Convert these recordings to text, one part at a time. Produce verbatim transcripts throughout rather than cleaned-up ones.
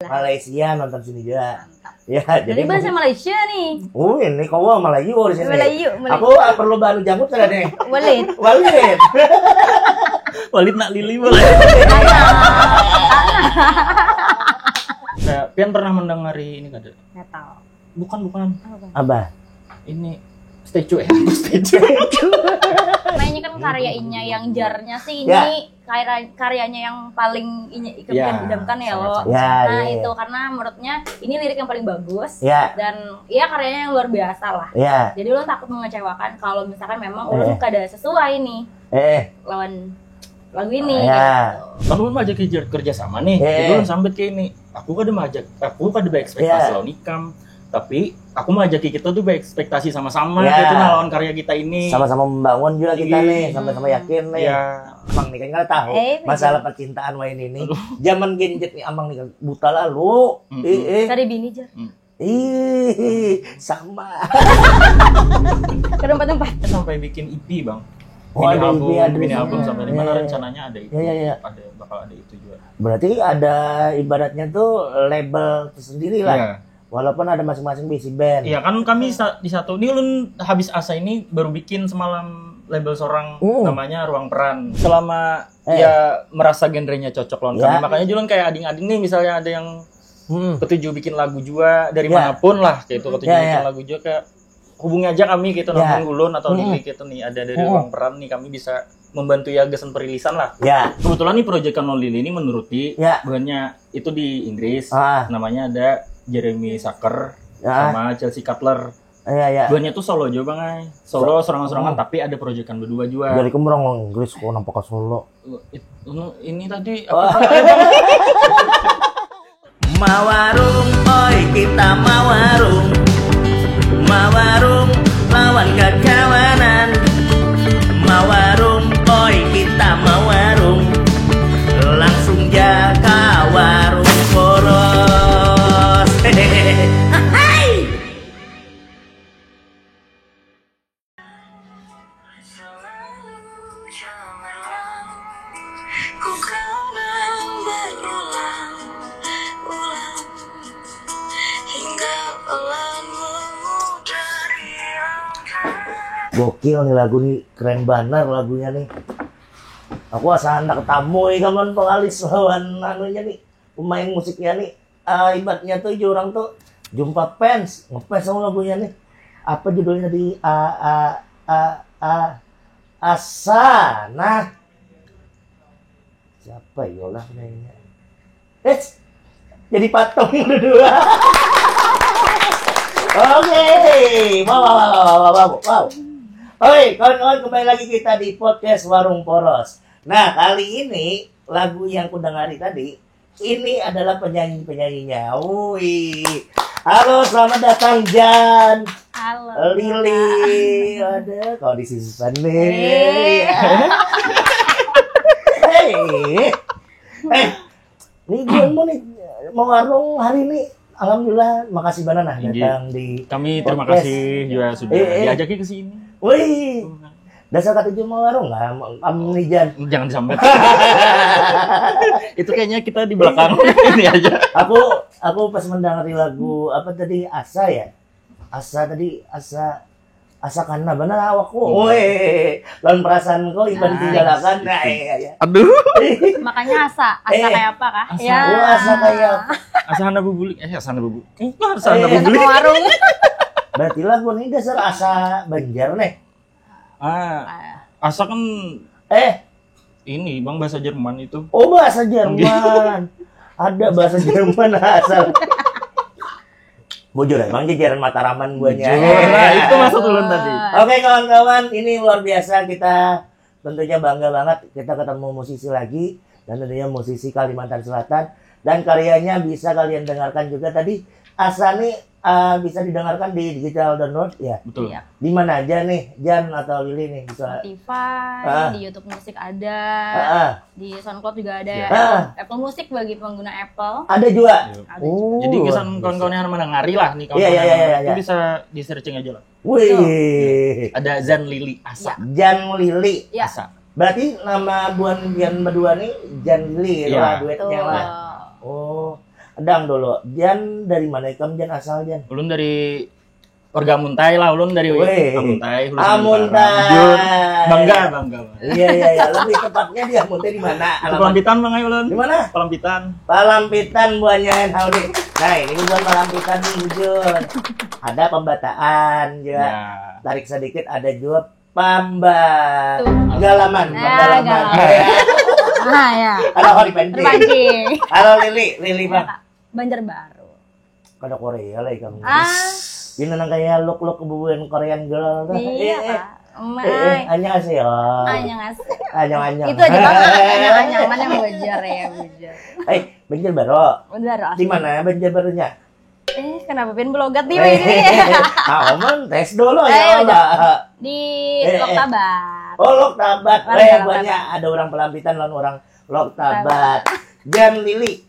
Malaysia nonton sini juga. Mantap. Ya, Jadi jadi bahasa Malaysia nih. Oh, ini kau Malayu di sini. Malayu, Malayu. Aku ah, perlu bahan janggut kada nih? Walid. Walid. Walid nak lili boleh. Kayak pian pernah mendengari ini kada? Nggak tahu. Bukan bukan. Apa? Apa? Ini statue ya, aku statue. Nah, ini kan karya inya yang jarnya sih ini Ya. karya karyanya yang paling inya ikam Ya, idamkan ya sangat, lo. sangat. Ya, Nah, iya. itu karena menurutnya ini lirik yang paling bagus Ya. dan ya karyanya yang luar biasa lah. Ya. Jadi lo takut mengecewakan kalau misalkan memang Eh, ulun eh. kada sesuai nih Eh, lawan lagu ini. Ya. Gitu. Kan ulun ajak kerja, kerja sama nih. Eh. Jadi ulun sambat kayak ini. Aku kada majak, aku kada berekspektasi Iya. lawan ikam. Tapi aku majak kita tuh berekspektasi sama-sama Ya. gitu nah lawan karya kita ini. Sama-sama membangun juga kita Iya. nih, sama-sama yakin nih. Ya. Amang nih kan nggak tahu Eh, masalah percintaan wah ini nih. Zaman Gen Z nih Amang nih kan buta lalu. Mm-mm. Eh, eh. Cari bini jar. Ih, sama. Ke tempat-tempat. Sampai bikin E P bang. Oh, ada album, E P, ada mini E P. Album sampai di mana Iya, iya. Rencananya ada itu. Iya, iya, iya. Ada bakal ada itu juga. Berarti ada ibaratnya tuh label tersendiri lah. Iya. Walaupun ada masing-masing bisi band. Iya kan kami sa- di satu ini ulun habis asa ini baru bikin semalam label seorang Hmm. namanya Ruang Peran. Selama Eh. ya merasa genrenya cocok lawan Ya. kami, makanya Julun kayak ading-ading nih, misalnya ada yang Hmm. ketuju bikin lagu juga dari Ya. manapun lah kayak itu, ketuju Ya, bikin ya. lagu juga, kayak hubungi aja kami gitu, Ya. nelfon Julun atau Hmm. Lili gitu nih, ada dari Hmm. Ruang Peran nih, kami bisa membantu ya gasan perilisan lah. Ya. Kebetulan nih project kan Lili ini menuruti Ya. bahannya itu di Inggris, Ah. namanya ada Jeremy Sacker Ya. sama Chelsea Cutler. Iya, iya. Duanya tuh solo aja bang ay. Solo serangan-serangan Oh. Tapi ada proyekan berdua juga. Jadi kamu orang Inggris kok nampak ke Solo. It- anu, ini tadi Oh. apa? Mawarung, oi kita mawarung. Mawarung lawan kakawanan. Mawarung, oi kita mawarung. Langsung ja ka warung poros. Hehehe. Gokil nih lagu nih, keren banar lagunya nih. Aku asa handak tamu nih kawan pengalis lawan anunya nih, pemain musiknya nih. Ah, ibaratnya tuh orang tuh jumpa fans, ngefans sama lagunya nih. Apa judulnya di a a a a asa nah. Siapa ya lah penyanyinya? Eh, jadi patung dua. Oke, wow, wow, wow, wow, wow, wow. Oi, kawan-kawan, kembali lagi kita di podcast Warung Poros. Nah, kali ini lagu yang ku dengari tadi, ini adalah penyanyi-penyanyinya. Wih. Halo, selamat datang Jan. Halo. Lili, ada kau disimpan nih. Eh. Hei, eh, ini gue mau nih mau warung hari ini. Alhamdulillah, makasih banget nah Inggih. Datang di Kami terima podcast. kasih juga sudah Eh, eh. Diajaki ke sini. Wih, dasar kata cuma warung lah, am nih Jan. Jangan sampai. Itu kayaknya kita di belakang ini aja. Aku aku pas mendengari lagu apa tadi Asa ya, Asa tadi Asa Asa karena benar awakku. Woi, lawan perasaan kau iban Nah, tinggalakan. itu. Nah, iya iya. Aduh. Makanya asa, asa Eh, kayak apa kah? Asa. Ya. Oh, Asa kayak apa? Asa hana bubuli. Eh, asa hana bubuli. Asa hana Eh. bubuli. Warung. Berarti lagu ini dasar asa Banjar nih. Ah, asa kan Eh, ini bang bahasa Jerman itu. Oh, bahasa Jerman. Ada bahasa Jerman asal. Bujur emang jajaran Mataraman buahnya. Bujur. Nah, itu maksud ulun tadi. Oke kawan-kawan, ini luar biasa, kita tentunya bangga banget kita ketemu musisi lagi dan tentunya musisi Kalimantan Selatan dan karyanya bisa kalian dengarkan juga tadi. Asa nih eh, bisa didengarkan di digital download ya. Betul. Iya. Di mana aja nih Jan atau Lili nih bisa? Spotify, Ah. Di YouTube Music ada, Ah, ah. Di SoundCloud juga ada, Iya. Ah. Apple Music bagi pengguna Apple. Ada juga. Iya. Ada Oh, Jadi luar kesan biasa. Kawan-kawan yang mana ngari lah nih, Iya, iya, iya, iya, itu iya. Bisa di searching aja lah. Wih, Ada Zan Lili Asa. Jan Lili. Ya. Asa. Berarti nama buan pian berdua nih Jan Lili Iya. lah duetnya Betul. Lah. Oh, Dang dulu, Jan dari mana ikam Jan asal Jan? Ulun dari warga Muntai lah, ulun dari Weh. Amuntai, Hulu Amuntai. Sementara. Bujur. Bangga, bangga. bangga. Iya iya iya, lebih tepatnya di Amuntai di mana? Itu Pelampitan bang ayo ulun. Di mana? Pelampitan. Palampitan buahnya Haudi. Nah ini buat Palampitan nih bujur. Ada pembataan juga. Ya. Tarik sedikit ada juga pamba Tuh. galaman, Nah, panggalaman. galaman. Ah ya. Ada hari pancing. Terpancing. Halo Lili, Lili bang. Banjarbaru. Kada Korea lah ikam. Ah, Ini nang kayak look look bubuhan Korean girl tuh. iya Eh, eh. Kak. Emak. Eh, eh, annyeonghaseyo. Annyeonghaseyo. Anyong anyong. Itu aja bang, anyang-anyangan yang bujur ya bujur. Eh, Banjarbaru. Udah Ros. Di mana Banjarbarunya? Eh, kenapa pian belogat nih Eh, ini? Tahu man, tes dulu Eh, ya udah. Allah. Di Eh, eh. Loktabat. Oh, Loktabat. Warga Eh, Loktabat. Banyak ada orang Pelampitan lawan orang Loktabat. Jan Lili.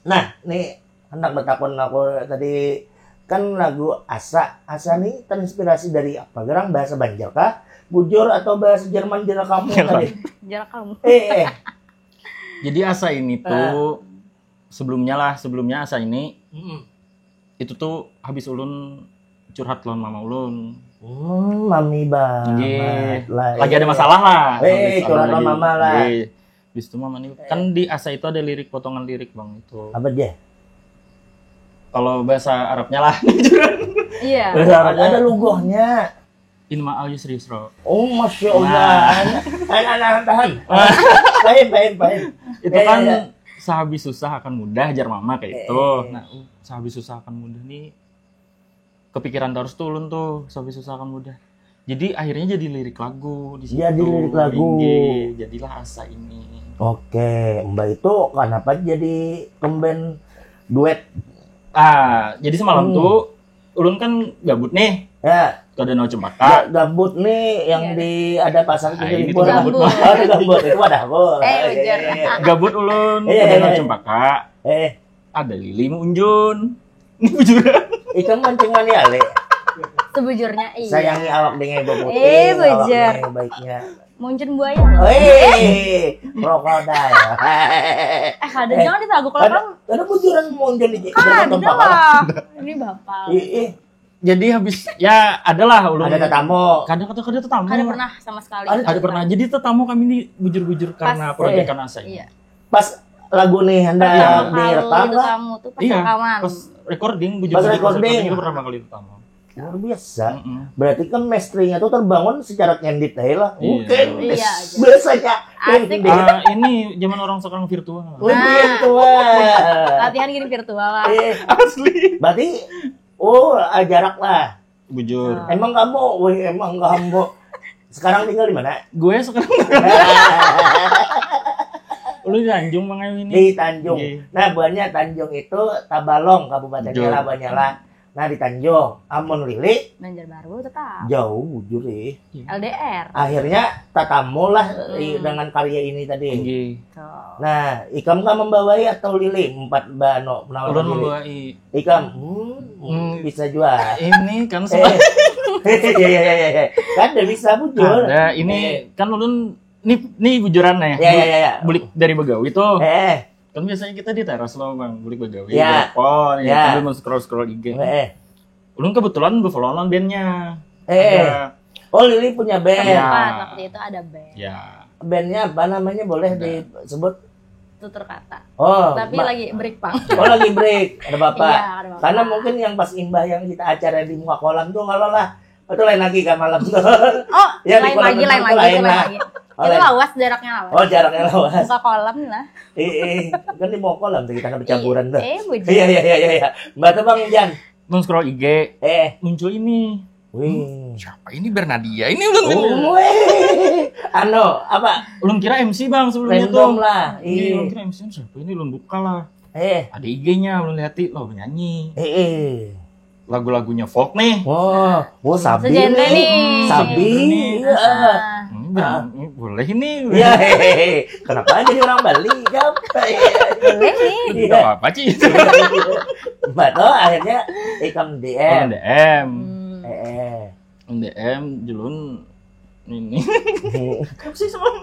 Nah, nih hendak bertakun aku tadi kan lagu Asa. Asa nih terinspirasi dari apa? Gerang bahasa Banjar kah? Bujur atau bahasa Jerman Jerman kamu tadi? Jarak kamu. Eh, eh. Jadi Asa ini Ah. tuh sebelumnya lah, sebelumnya Asa ini Mm-mm. itu tuh habis ulun curhat lawan mama ulun. Hmm, mami banget Nggih. lah. Lagi ada masalah lah. Eh, Habis curhat ada lawan lagi. mama lah. Nggih. Habis itu mama nih kan di Asa itu ada lirik, potongan lirik bang itu. Apa dia? Kalau bahasa Arabnya lah. Iya. Bahasa Ada, Arabnya. Ada lugohnya. Inna ma'al yusri yusra. Oh, masya Allah. Anak anak tahan. Baik, baik, baik. Itu Ya, ya, kan ya. Sehabis susah akan mudah, jar mama kayak Eh, itu. eh. Nah, sehabis susah akan mudah nih kepikiran terus tuh ulun tuh sehabis susah akan mudah. Jadi akhirnya jadi lirik lagu di situ. Jadi lirik lagu. Inggih, jadilah Asa ini. Oke, Mbak itu kenapa jadi kemben duet? Ah, jadi semalam Hmm. tuh ulun kan gabut nih Ya, ke Danau ga- Cempaka. Gabut nih yang Iya. di ada pasar Ah, kita ini libur. tuh gabut. Gabut. Oh, ada gabut. Itu wadahku. Eh, Iya, bujur. iya, iya. Gabut ulun Iya, ke Danau iya. Cempaka. Eh, Ada Lili muncul. Ini bujuran. Ikam mancing mani ale. Sebujurnya iya. Sayangi awak dengan ibu putih. Eh, Awak bujur. dengan baiknya. Muncul buaya. Hei, krokodil. Eh, ada jangan ditaguk kalau Ada, kamu. Ada bujuran muncul di Ada tempat. lah. Ini bapak. Ih, ih, Jadi habis ya adalah ulun. Ada tetamu. Kadang kadang kadang tetamu. Ada pernah sama sekali. Ada- Ada pernah. Jadi tetamu kami ini bujur-bujur karena Pas- proyekan Asa ini. Iya. Pas lagu nih hendak Pertama kali direkam itu lah. Tamu tuh pas Iya. rekaman. Pas recording bujur Pas bujur recording. Itu pertama kali tetamu. Luar biasa. Mm-mm. Berarti kan chemistry-nya tuh terbangun secara candid aja lah. Iya. Oke. Iya, aja. Biasanya Asik. candid. Ah, ini zaman orang sekarang virtual. Lebih tua. Latihan gini virtual lah. Eh, Asli. Berarti oh ah, jarak lah. Bujur. Ah. Emang kamu, wih emang kamu. Sekarang tinggal di mana? Gue sekarang lu di Tanjung mangayu ini. Di Tanjung. Iya. Nah, buahnya Tanjung itu Tabalong, Kabupaten Betul. Labuan lah. Nah, di Tanjung, amun Lili Banjarbaru tetap. Jauh bujur ih. L D R. Akhirnya tatamu lah i- Hmm. Dengan karya ini tadi. Tinggi. Tuh. Nah, ikam kah membawai atau Lili empat bano penawar Ulun Lili? Membawai. Ikam, hmm, Hmm. Bisa juga. Ini kan Eh, iya iya iya iya. Kan udah bisa bujur. Ada ini Eh. Kan ulun ini ini bujuran ya. Ya ya ya ya. Bulik dari Bagawi tuh. Eh, Kan biasanya kita di teras loh bang, bulik Bagawi. Ya. Telepon, Ya. ya. Sambil scroll scroll I G. eh. Ulun kebetulan berfollowan bandnya. Eh. Ada. Oh, Lili punya band. Iya. Sempat waktu itu ada band. Ya. Bandnya apa namanya? Boleh Ada. Disebut? Tutur kata. Oh, Tapi ma- lagi break pang. Oh, lagi break. Ada bapak. Iya, ada bapak. Karena mungkin yang pas imbah yang kita acara di muka kolam tuh kalau lah itu lain lagi kan malam tuh. Oh, Ya, di lain kolam lagi, lain renang tuh lagi, lain lain lah. lagi. Oh, Itu lain. Lawas jaraknya lawas. Oh, jaraknya lawas. Muka kolam lah. Eh, eh. Kan di muka kolam tuh kita kan bercampuran tuh. Eh, bujur. Iya iya iya iya iya. Mbak tuh Bang Jan. Ulun scroll I G, Eh, muncul ini. wih. Siapa ini Bernadia? Ini ulun kan. Oh, weh. Anu, apa? Ulun kira M C bang sebelumnya Random tuh. lah. Iya, ulun Iya. Kira M C siapa ini ulun buka lah. Eh, Ada I G-nya ulun lihati, loh penyanyi. eh, eh. Lagu-lagunya folk nih. Wah, wah sabi Segenre nih. nih. Sabi. Segenre nih. Ah. Ah. Hmm, bilang, "Ini boleh ini." Iya, hehehe. Kenapa jadi orang Bali? Gap. Boleh nih. Tidak apa-apa sih itu. Mbak tuh akhirnya ikam D M. Orang D M. Hmm. Eh, eh. Orang D M julun ini. Apa sih semua?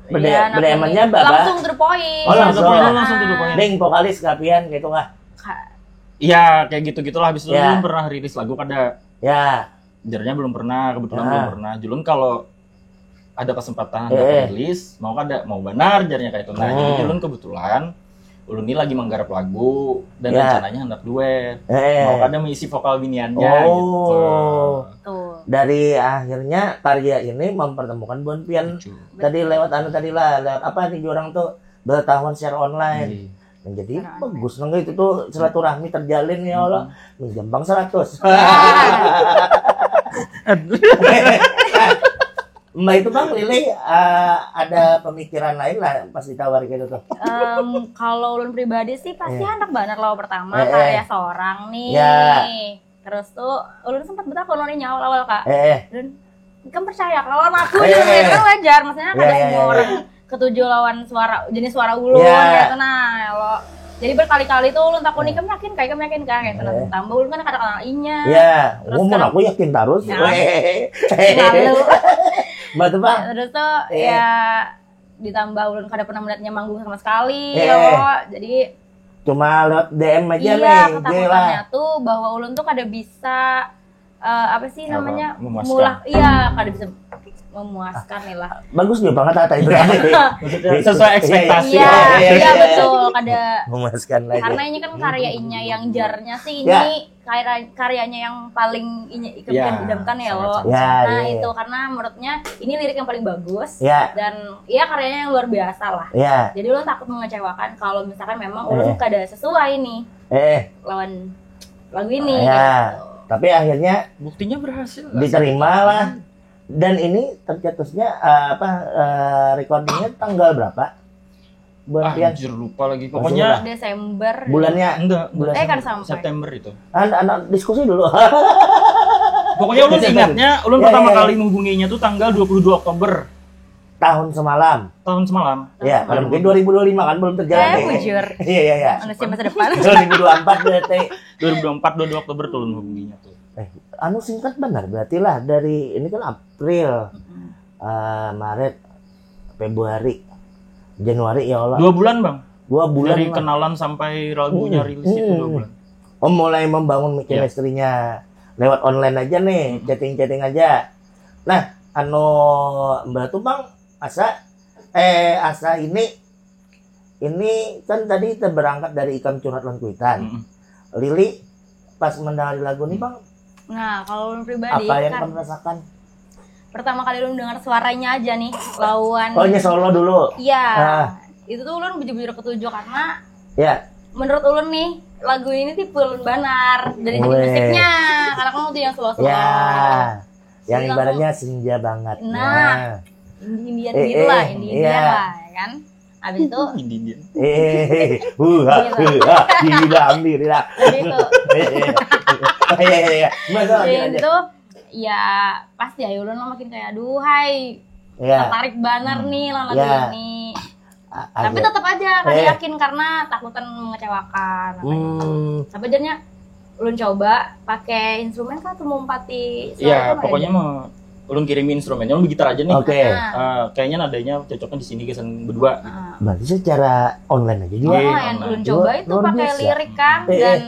Beda-, iya, nah, bedemannya ini. Langsung to the point. Oh, langsung. Langsung to the point. Ding, vokalis kapian gitu kah? Ka- Ya, kayak gitu-gitulah. Habis itu ya. Belum pernah rilis lagu kada. Ya. Jarnya belum pernah, kebetulan ya. Belum pernah. Julun kalau ada kesempatan eh. Rilis, mau kada, mau banar jarnya kayak itu. Nah, hmm. Jadi julun kebetulan ulun ini lagi menggarap lagu dan ya. Rencananya hendak duet. Eh. Mau kada mengisi vokal biniannya oh. Gitu. Tuh. Dari akhirnya karya ini mempertemukan buan pian tadi lewat anu tadi lah, lewat apa nih orang tuh bertahuan secara online. Hmm. Nah, jadi bagus nang itu tuh silaturahmi terjalin ya Allah. Hmm. Menjambang seratus. Mbak itu bang Lili uh, ada pemikiran lain lah pas ditawari gitu tuh. Um, kalau ulun pribadi sih pasti yeah. Anak banget lo pertama eh, karya eh. Seorang nih. Yeah. Terus tuh ulun sempat bertakon nih awal-awal kak. Eh, eh. Dan kan percaya kalau aku eh, juga eh. Kan wajar maksudnya yeah, ada yeah, semua yeah, orang yeah. Ketuju lawan suara jenis suara ulun yeah. Gitu nah lo jadi berkali-kali tuh ulun takut nih kamu yakin kayak kamu yakin kan gitu nah tambah ulun kan kadang-kadang inya ya terus umur aku yakin terus ya. Lalu betul pak terus tuh ya ditambah ulun kada pernah melihatnya manggung sama sekali eh. Yo jadi cuma lewat D M aja iya, nih ketakutannya tuh bahwa ulun tuh kada bisa uh, apa sih namanya mulak iya kada bisa memuaskan nih lah bagus juga banget kata itu sesuai ekspektasi iya, iya, iya betul kada memuaskan lagi karena ini kan karya inya yang jarnya sih ini ya. Karya, karyanya yang paling ini ya, idamkan ya lo ya, nah ya, itu karena menurutnya ini lirik yang paling bagus ya. Dan iya karyanya yang luar biasa lah ya. Jadi lo takut mengecewakan kalau misalkan memang eh. Ulun kada sesuai nih eh. Lawan lagu ini ya gitu. Tapi akhirnya buktinya berhasil diterima lah dan ini tercetusnya uh, apa uh, recordingnya tanggal berapa bulan ah, anjir lupa lagi pokoknya Desember bulannya enggak bulan eh kan sampai September itu anak, anak diskusi dulu pokoknya ulun ingatnya ulun ya, pertama ya, ya. Kali menghubunginya tuh tanggal dua puluh dua Oktober tahun semalam. Tahun semalam. Ya, pada mungkin dua ribu dua puluh lima kan belum terjadi. Eh, bujur. Iya, iya, iya. Manusia masa depan. dua ribu dua puluh empat berarti. dua ribu dua puluh empat dua puluh dua Oktober turun hubunginya tuh. Eh, anu singkat benar berarti lah dari ini kan April, mm-hmm. uh, Maret, Februari, Januari ya Allah. Dua bulan, Bang. Dua bulan. Dari lah. Kenalan sampai lagunya mm-hmm. Rilis itu dua bulan. Om mulai membangun chemistry-nya ya. Lewat online aja nih, mm-hmm. Chatting-chatting aja. Nah, anu Mbak tuh Bang asa eh asa ini ini kan tadi kita berangkat dari ikam curhat lawan kuitan hmm. Lili pas mendengar lagu ini bang nah kalau ulun pribadi apa yang kan, kamu rasakan pertama kali ulun dengar suaranya aja nih lawan oh ini solo dulu iya ah. Itu tuh ulun bujur-bujur ketuju karena ya menurut ulun nih lagu ini tipe ulun banar dari musiknya karena kamu tuh yang slow slow ya. Yang ibaratnya senja banget. Nah, nah. Indian eh, gitu eh, lah, Indian iya. Lah, ya kan? Habis itu Indian. Eh, huha, huha, gila ambil lah. Habis itu. Iya, iya, iya. Masalah itu ya pasti ayo ulun makin kayak aduhai ya. Tertarik banget hmm. Nih lawan lagu ya. Ini. Tapi tetap aja kan eh. Yakin karena takutan mengecewakan. Hmm. Sampai jadinya ulun coba pakai instrumen kah atau mumpati ya pokoknya mau ulun kirimi instrumennya ulun gitar aja nih oke okay. Uh, kayaknya nadanya cocoknya di sini kesan berdua gitu. Uh. Berarti secara online aja juga yeah, online. Ulun coba itu pakai lirik kan eh, dan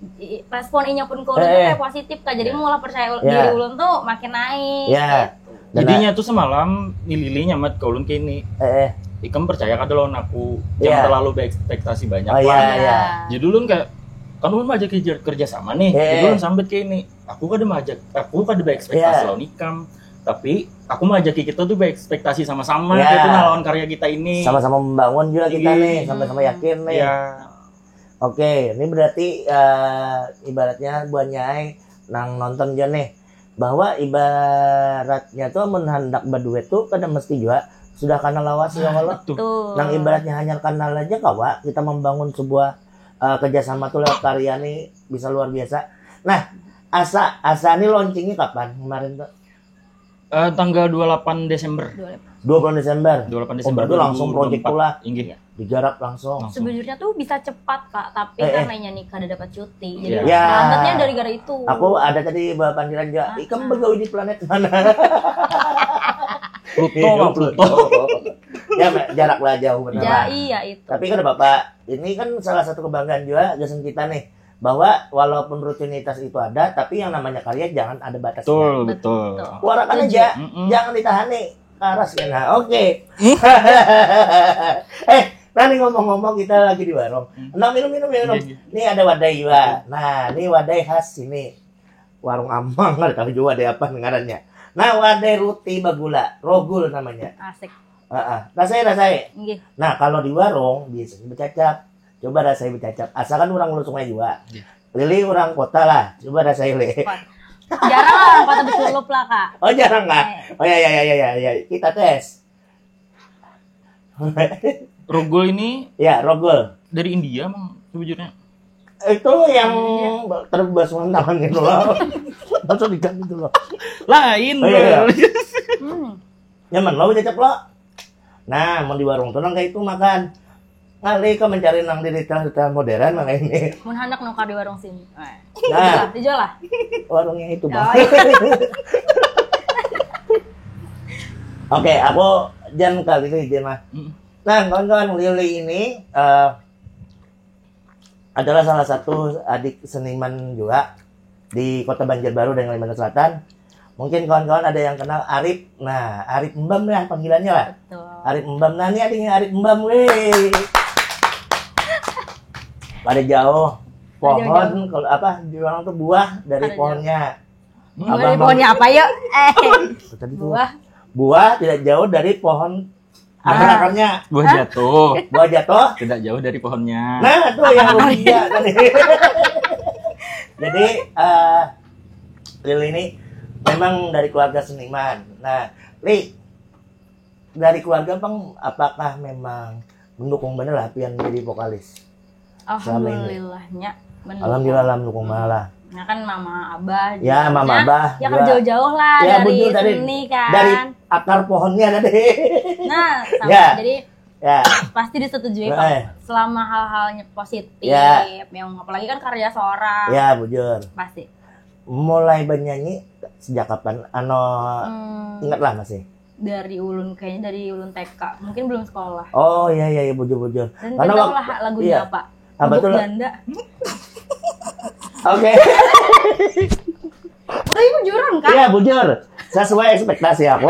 eh. Respon inya pun ke ulun eh, tuh kayak positif kak jadi eh, mulai percaya ya. Diri ulun tuh makin naik ya. Gitu. Jadinya tuh semalam nilili nyamat ke ulun kini eh, eh. Ikam percaya kada lawan aku ya. Jangan terlalu berekspektasi banyak oh, iya, lah iya. Jadi ulun kayak kan ulun aja kerja, kerja sama nih eh, jadi ulun sambit kini aku kada majak aku kada berekspektasi ya. Lawan ikam tapi aku majaki kita tuh berekspektasi sama-sama ya. Gitu nah lawan karya kita ini sama-sama membangun juga kita iya. Nih sama-sama yakin nih ya. Oke, ini berarti uh, ibaratnya buahnya nang nonton juga nih bahwa ibaratnya tuh mun handak berduet tuh kada mesti juga sudah karena lawas ya Allah. Nang ibaratnya hanya kenal aja kawa kita membangun sebuah uh, kerjasama tuh lewat karya nih bisa luar biasa. Nah, asa asa nih launchingnya kapan kemarin tuh? Uh, tanggal dua puluh delapan Desember. Dua puluh delapan Desember. Dua puluh delapan Desember. Oh, berarti langsung project pula. Inggih. Ya. Digarap langsung. Langsung. Sebenarnya tuh bisa cepat kak, tapi eh, karena eh. Ini kada dapat cuti, jadi ya. Lambatnya dari gara itu. Aku ada tadi bapak Pandiran juga. Ah, ikam ah. Begawe di planet mana? Pluto, Pluto. Pluto. Ya, me- jarak lah jauh benar. Ja, lah. Iya itu. Tapi kada apa-apa. Ini kan salah satu kebanggaan juga gasan kita nih, bahwa walaupun rutinitas itu ada, tapi yang namanya karya jangan ada batasnya. Betul, betul. Keluarkan Setuju. aja, Mm-mm. jangan ditahan nih, karas kan. Nah, oke. Eh, nah nih ngomong-ngomong, kita lagi di warung. Nah, minum minum minum. Iya, iya. Nih ada wadai juga. Nah, ini wadai khas sini. Warung Amang, ada tahu juga wadai apa ngarannya. Nah, wadai roti bagula, rogul namanya. Asik. Heeh. Rasai rasai. Nggih. Nah, kalau di warung biasanya becacap. Coba rasai becacap. Asalkan orang Hulu Sungai juga. Iya. Lili orang kota lah. Coba rasai le. Jarang lah orang kota beculup lah kak. Oh, jarang kak? Oh ya ya ya ya ya. Ya. Kita tes. Rogul ini Ya, rogul. Dari India emang sebujurnya. Itu yang terbebasungan tangan gitu loh. Langsung diganti gitu loh. Lain. Oh, iya, iya. Hmm. Nyaman lo becacap lo. Nah, mau di warung tuh nang kayak itu makan. Ngalih ke mencari nang di retail-retail modern nang ini. Mun handak nukar di warung sini. Eh. Nah, Dijual lah. Warungnya itu bang. Oh, iya. Oke, aku jangan kali ini dia mah. Mm. Nah, kawan-kawan, Lili ini eh, adalah salah satu adik seniman juga di Kota Banjarbaru dan Kalimantan Selatan. Mungkin kawan-kawan ada yang kenal Arif. Nah, Arif Embam ya panggilannya lah. Betul. Arif Embam. Nah, ini adiknya Arif Embam, weh. Pada jauh. Pohon, Pada jauh. Kalau apa, dibilang tuh buah dari Pada jauh. Pohonnya. Buah Abang dari Bang. Pohonnya apa yuk? Eh. Tadi tuh Buah. Buah tidak jauh dari pohon akar-akarnya. Buah jatuh. Buah jatuh. Tidak jauh dari pohonnya. Nah, itu yang ruginya tadi. Jadi eh Lili ini memang dari keluarga seniman. Nah, Li, dari keluarga bang, apakah memang mendukung bener lah pian jadi vokalis? Selama ini. Alhamdulillahnya. Mendukung. Alhamdulillah lah mendukung malah. Nah kan mama abah. Ya, juga. mama Maksudnya, abah Ya juga. kan jauh-jauh lah Ya, dari betul, dari- seni kan. Dari akar pohonnya tadi. Nah, sama. Ya. Jadi Ya. Pasti disetujui Nah, kok. Eh. Selama hal-halnya positif, Ya. Memang apalagi kan karya seorang. Ya, bujur. Pasti. Mulai bernyanyi sejak kapan? Ano Hmm, ingat lah masih. Dari ulun kayaknya dari ulun T K. Mungkin belum sekolah. Oh iya iya iya, bujur bujur. Dan Karena kita wak- lah lagu iya. Apa? Apa Gubuk tuh? Ganda. Oke. Udah ibu jurang kan? Iya, bujur. Sesuai ekspektasi aku.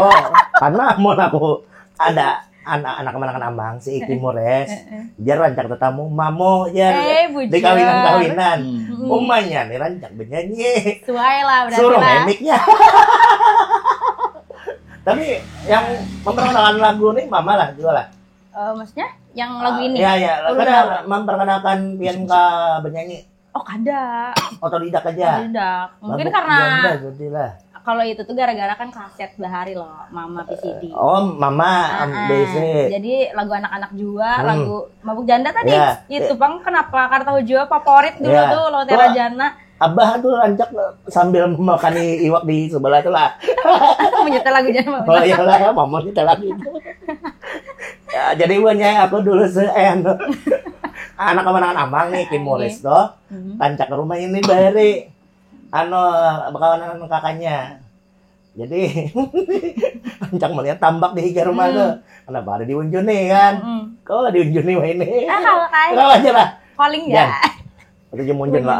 Karena mau aku ada anak-anak kemanakan ambang si Iki Mores. Dia rancak tetamu mamo ya. Eh, bujur. Di kawinan-kawinan. Hmm. Umanya nih rancak bernyanyi. Suai lah berarti Suruh lah. Miknya. Tapi yang memperkenalkan lagu nih mama lah juga lah. Eh, maksudnya yang lagu ini. Ya ya, Ulun kada tahu. Memperkenalkan pian ke bernyanyi. Oh, kada. Otodidak aja. Tidak. Mungkin Lagu karena Ganda berarti lah. Kalau itu tuh gara-gara kan kaset bahari loh, mama P C D. Oh, mama Ah, B C. Jadi lagu anak-anak juga, Hmm. lagu Mabuk Janda tadi. Ya. Itu bang kenapa kada tahu juga favorit dulu Ya. tuh Laut Tuh, Rajana. Abah tuh rancak sambil makan iwak di sebelah tuh lah. Menyetel lagu Jana Mama. Oh iyalah, mama kita lagi itu. Ya, jadi buahnya aku dulu se eh, anu, anak kemanakan abang nih Kim Morris tuh, Mhm. rancak ke rumah ini bari, anu, berkawanan sama kakaknya. Jadi rancak melihat tambak di higa rumah Hmm. tuh. Kenapa ada diunjuni kan? Mm-mm. Kok diunjuni wah ini? Ah, kalau kayak Kalau aja lah. Calling Jan. ya. Itu aja munjun lah.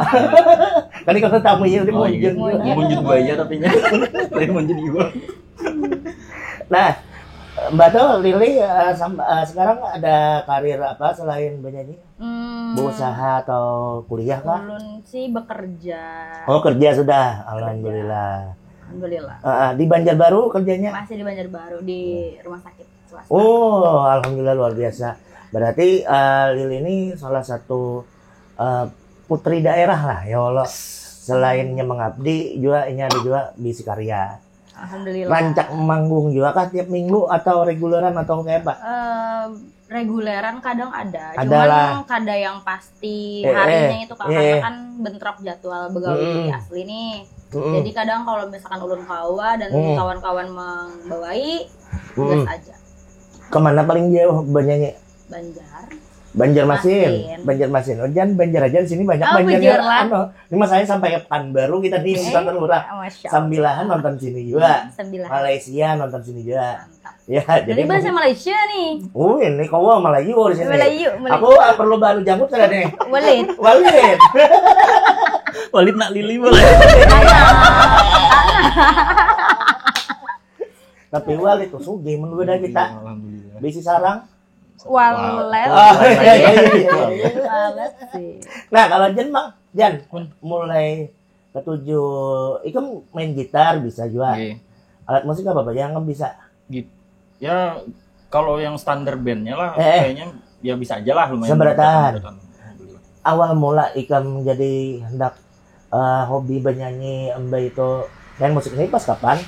Tadi kalau tamu ya udah Oh, iya. munjun. Munjun buaya tapi nya. Tapi munjun iwak. Nah, Mbak tuh Lili eh, sam- eh, sekarang ada karir apa selain bernyanyi? Hmm, Berusaha atau kuliah kah? Ulun sih bekerja. Oh, kerja sudah. Alhamdulillah. Alhamdulillah. Eh, eh, di Banjarbaru kerjanya? Masih di Banjarbaru di rumah sakit swasta. Oh, alhamdulillah luar biasa. Berarti eh, Lili ini salah satu eh, putri daerah lah ya Allah. Selainnya mengabdi juga ini ada juga bisi karya. Alhamdulillah. Rancak manggung juga kah tiap minggu atau reguleran atau kayak apa? Eh, reguleran kadang ada, Ada lah. Cuman kada yang pasti Eh, harinya eh, itu kak, eh. Karena kan bentrok jadwal begawi Mm-mm. asli nih. Mm-mm. Jadi kadang kalau misalkan ulun kawa dan Mm. kawan-kawan membawai, Mm-mm. gas aja. Kemana paling jauh bernyanyi? Banjar. Banjarmasin, Banjarmasin. Oh, jangan Banjar aja, di sini banyak Banjar lah. Anu, ini masalahnya sampai ke Pekanbaru kita nih, Sultan Lurah. Sambilahan nonton sini juga. Malaysia nonton sini juga. Ya, jadi bahasa Malaysia nih. Oh, ini kau Melayu di sini. Melayu, Melayu. Aku perlu baru janggut kan nih. Walid. Walid. Walid nak lili boleh. Tapi Walid tuh sugih menurut kita. Alhamdulillah. Bisi sarang. Walet. Oh, iya, iya, iya. Walet sih. Nah, kalau Jan, Bang, Jan, mulai ketujuh, ikam main gitar bisa juga. Alat musik apa aja yang bisa? Git-, ya, kalau yang standar bandnya lah, kayaknya ya bisa aja lah, lumayan. Seberatan. Awal mula ikam jadi hendak eh, hobi bernyanyi, embe itu main musik ini pas kapan?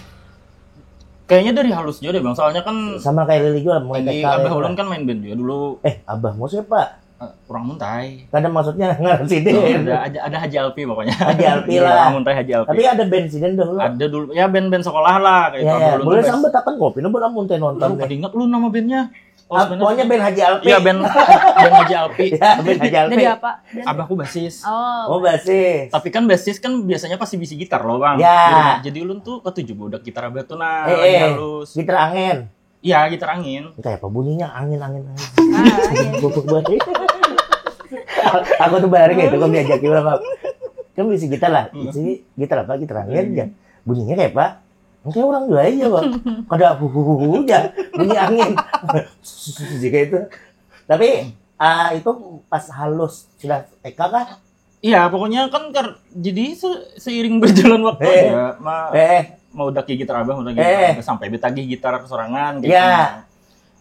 Kayaknya dari halus juga deh, Bang. Soalnya kan sama kayak Lili juga, mulai T K abah ulun kan main band juga dulu. Eh, abahmu siapa? Eh, orang Muntai. Kada, maksudnya ngaran sidin. Oh, ada, ada, ada Haji Alpi pokoknya. Haji Alpi lah. Orang Muntai, Haji Alpi. Tapi ada band sidin dulu. Ada dulu. Ya, band-band sekolah lah, kayak itu. Ya, ya. Boleh sambat akan kopi, nah, buat Muntai nonton. Aduh, kada ingat lu nama bandnya. Oh, pokoknya band Haji Alpi. Iya, band, band Haji Alpi. Ya, band Haji Alpi. Jadi apa? Abahku basis. Oh, basis. Tapi kan basis kan biasanya pasti bisi gitar loh, Bang. Ya. Jadi ulun tuh ketujuh budak gitar abah tuh, nah, eh, halus. Gitar angin. Iya, gitar angin. Kayak apa bunyinya? Angin, angin, angin. Ah, iya. Bubuk banget. Aku tuh bareng ya, itu kan diajak orang, Bang. Kan bisi gitar lah. Bisi gitar apa? Gitar angin ya. Bunyinya kayak apa? Kayak orang juga aja, Bang. Kada huhuhuhu aja. Bunyi angin. Jika itu. Tapi ah, itu pas halus sudah T K kah? Iya, pokoknya kan kar-, jadi se-, seiring berjalan waktu aja, ma-, mau udah gitar abah, udah gitar abah, sampai betagih gitar sorangan gitu. Iya.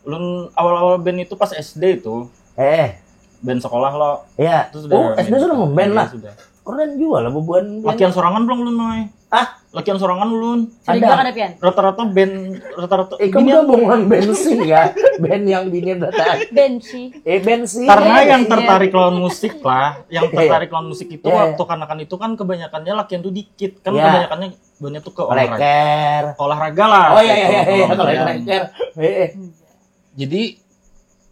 Ulun awal-awal band itu pas S D itu. Eh. Band sekolah lo. Iya. Terus udah. Oh, S D sudah memband lah. Sudah. Keren juga lah bubuhan band. Lakian sorangan belum ulun, Mai. Ah, lakian sorangan ulun. Curiga kada, Pian? Rata-rata band, rata-rata ikam gabungan band sih ya. Band yang bini datang. Band sih. Eh, band sih. Karena yang tertarik lawan musik lah, yang tertarik lawan musik itu waktu kanakan itu kan kebanyakannya lakian tuh dikit. Kan kebanyakannya banyak tuh ke olahraga. Leker. Olahraga lah. Oh iya, iya, iya, iya, kalau leker. Eh, eh. Jadi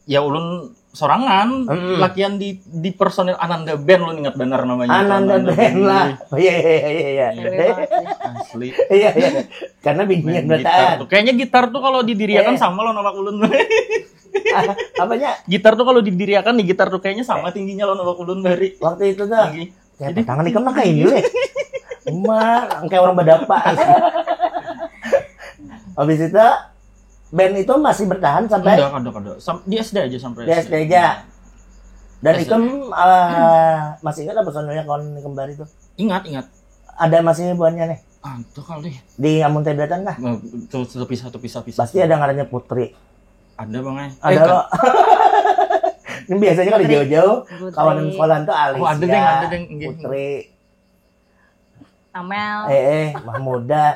ya ulun sorangan, lakian di, di personil Ananda Band, ulun ingat banar namanya. Ananda Band lah. Oh, iya, iya, iya, iya. Iya, memang sih. Asli. Iya, iya. Karena binian gitar tuh. Kayaknya gitar tuh kalau didiriakan sama lawan awak ulun. Ah, apanya? Gitar tuh kalau didiriakan nih, gitar tuh kayaknya sama tingginya lawan awak ulun bari. Waktu itu tuh. Tinggi. Ya, jadi tangan ikam nak kayak ini, leh. Emak, kayak orang badapa. Habis itu band itu masih bertahan sampai? Enggak, enggak, enggak. Sam-, di S D aja sampai. Di S D aja. Dan S D. Ikam eh, masih ingat apa personilnya kawan kembar itu? Ingat, ingat. Ada masih buannya nih? Ah, itu kali. Di Amun Tebatan kah? Nah, itu terpisah, terpisah, pisah. Pasti ada ngarannya Putri. Ada, Bang, eh. Ada lo. Ini biasanya kalau jauh-jauh kawan sekolah tuh Alicia, oh, ada, Deng, ada, Deng. Putri. Amel. Eh, eh, Mahmuda.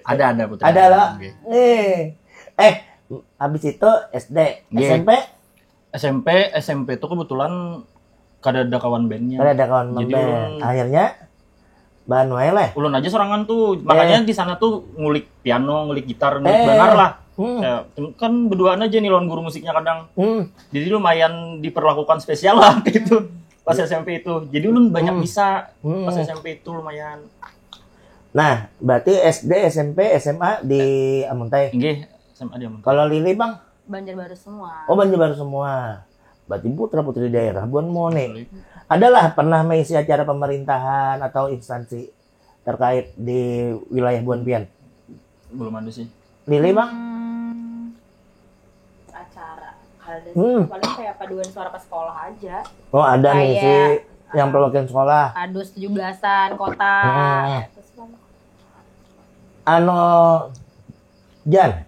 Ada, ada, Putri. Ada lo. Eh, eh, habis itu S D, S M P. S M P, S M P tuh kebetulan kada ada kawan bandnya. Kada ada kawan band. Jadi ulun akhirnya bahan wae lah. Ulun aja sorangan tuh, makanya di sana tuh ngulik piano, ngulik gitar, ngulik banar lah. Hmm. Ya, kan berduaan aja nih lawan guru musiknya kadang. Hmm. Jadi lumayan diperlakukan spesial lah gitu pas S M P itu. Jadi ulun banyak bisa pas S M P itu lumayan. Nah, berarti S D, S M P, S M A di Amuntai. Nggih, S M A di Amuntai. Kalau Lili, Bang? Banjarbaru semua. Oh, Banjarbaru semua. Berarti putra putri daerah buan mone. Adalah pernah mengisi acara pemerintahan atau instansi terkait di wilayah buan pian? Belum ada sih. Lili, Bang? Hmm, acara. Ada sih, paling kayak paduan suara pas sekolah aja. Oh, ada ngisi yang perwakilan sekolah. Padus tujuh belasan kota. Hmm. Terus kan. Anu, Jan.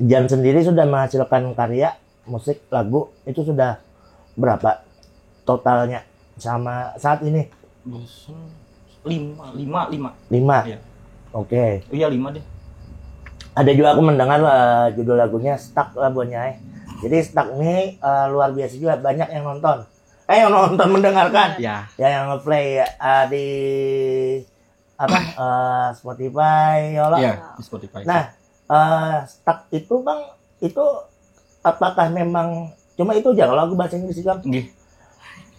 Jan sendiri sudah menghasilkan karya musik, lagu itu sudah berapa totalnya sama saat ini? Bosen. Lima, lima, lima. Lima. Iya. Oke. Iya, lima deh. Ada juga aku mendengar eh, judul lagunya Stuck lah buatnya. Eh. Jadi Stuck ini eh, luar biasa juga, banyak yang nonton. Eh, yang nonton, mendengarkan. Ya. Ya, yang nge-play eh, di apa eh, Spotify ya Allah. Iya, di Spotify. Nah, eh, Stuck itu, Bang, itu Apakah memang cuma itu aja kalau lagu bahasa Inggris, Ikam? Nggih.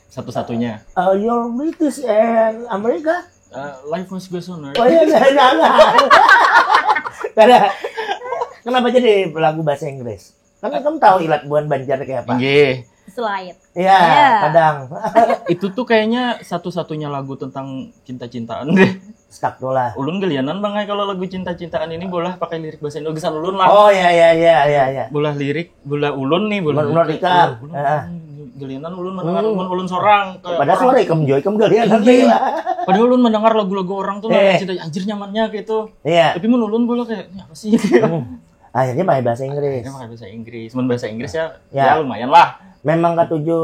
Satu-satunya. Uh, you're British and America? Uh, life must go on, right? Oh iya, jangan. Karena kenapa jadi lagu bahasa Inggris? Karena kamu tahu ilat buan Banjar kayak apa? Nggih. Slide. Iya, Iya. Kadang. Itu tuh kayaknya satu-satunya lagu tentang cinta-cintaan deh. Stuck tuh lah. Ulun gelianan bang ai kalau lagu cinta-cintaan ini bolah pakai lirik bahasa Indonesia ulun lah. Oh iya iya iya iya iya. Bolah lirik, bolah ulun nih, bolah Menurut lirik. Ikam. Ulun, Heeh. gelianan ulun mendengar Hmm. ulun, ulun sorang. Kayak, Padahal suara ikam juga ikam gelianan Iya. lah. Padahal ulun mendengar lagu-lagu orang tuh Eh. nah, cinta anjir nyamannya gitu. Iya. Tapi mun ulun bolah kayak ini apa sih? Hmm. Akhirnya pakai bahasa Inggris. Ini pakai bahasa Inggris. Mun bahasa Inggris ya, Ya. ya, lumayan lah. Memang katuju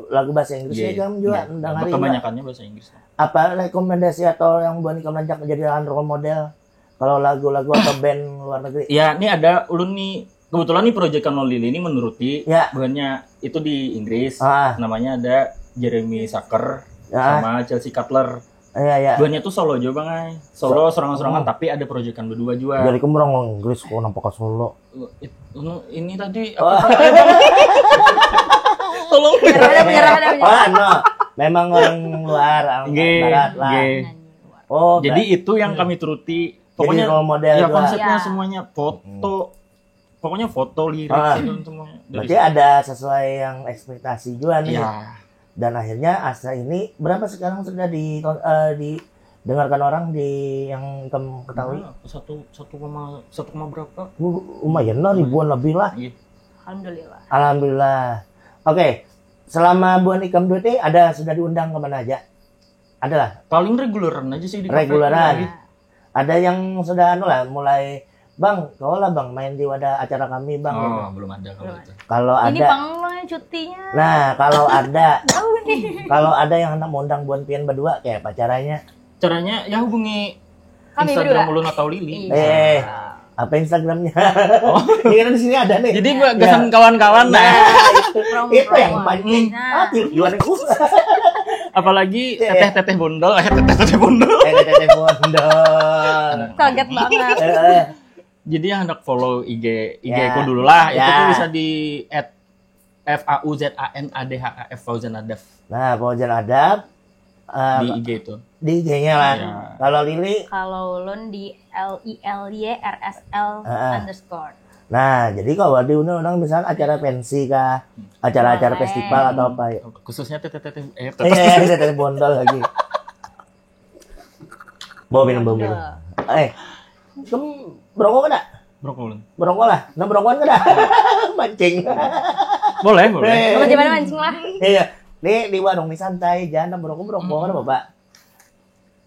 lagu bahasa Inggris Iya, ya kamu juga iya. mendengar juga. Kebanyakannya bahasa Inggris. Apa rekomendasi atau yang buat kamu ajak menjadi role model kalau lagu-lagu atau band luar negeri? Ya, ini ada ulun nih, kebetulan nih proyekan Lon Lili ini menuruti Ya. Buhannya itu di Inggris. Ah, Namanya ada Jeremy Sacker ya, sama Chelsea Cutler. Iya iya. Buhannya tuh solo aja bang ai. Solo seorang-seorangan Hmm. Tapi ada proyekan berdua juga. Jadi kamu orang Inggris kok nampak solo. It- anu, ini tadi Oh. apa? Tolong. Menyerah, menyerah, menyerah. Oh, no. Memang orang luar, orang Nggih, barat lah. Nggih. Oh, Jadi ber- itu yang Hmm. kami turuti. Jadi role model Ya juga. konsepnya Ya. Semuanya foto. Pokoknya foto lirik Ah. Itu semuanya. Dari Berarti ada sesuai yang ekspektasi juga nih. Ya. Dan akhirnya Asa ini berapa sekarang sudah di eh, didengarkan orang di yang kamu ketahui? Nah, satu satu koma satu koma berapa? Uh, lumayan lah ribuan lebih lah. Iya. Alhamdulillah. Alhamdulillah. Oke, selama bulan ikam duit ini ada sudah diundang kemana aja? Adalah Paling reguleran aja sih di kafe. Reguleran. Iya. Ada yang sudah anu lah mulai bang, kau lah bang main di wadah acara kami bang. Oh, Gitu. Belum ada kalau itu. Kalau Ini ada, pang lo yang cutinya. Nah kalau ada, Tahu nih. Kalau ada yang hendak mengundang buan pian berdua kayak apa caranya? Caranya ya hubungi Kami Instagram berdua. ulun atau Lili. Iya. Eh, apa Instagramnya? Ini kan di sini ada nih. Jadi gua Ya. kesan kawan-kawan nah. Nah, itu, Promo, itu yang promo. pancing. Nah. Ah, tiup jualan aku. Apalagi Iya. teteh-teteh bondol, eh teteh-teteh bondol. Eh, teteh bondol. Kaget banget. Eh, eh. Jadi yang hendak follow I G I G Ya. ku dulu lah, itu Ya. tuh bisa di at F A U Z A N A D H A F Fauzan Adaf Nah, Fauzan Adaf eh, di I G itu. di I G-nya lah. Ya. Kalau Lili, Kalau ulun di L I L Y R S L Heeh. underscore. Nah, jadi kalau diundang-undang misalnya acara pensi kah, acara-acara Boleh. Festival atau apa ya? Khususnya teteh-teteh eh Iya, teteh bondol lagi. Bawa minum, bawa minum. Eh, kamu berokok kada? Brokol. Berokok lah. Nah, berokokan kada? Mancing. Boleh, boleh. Eh, Kalau gimana mancing lah? Iya. Nih di warung nih santai, jangan berokok berokok kan Bapak.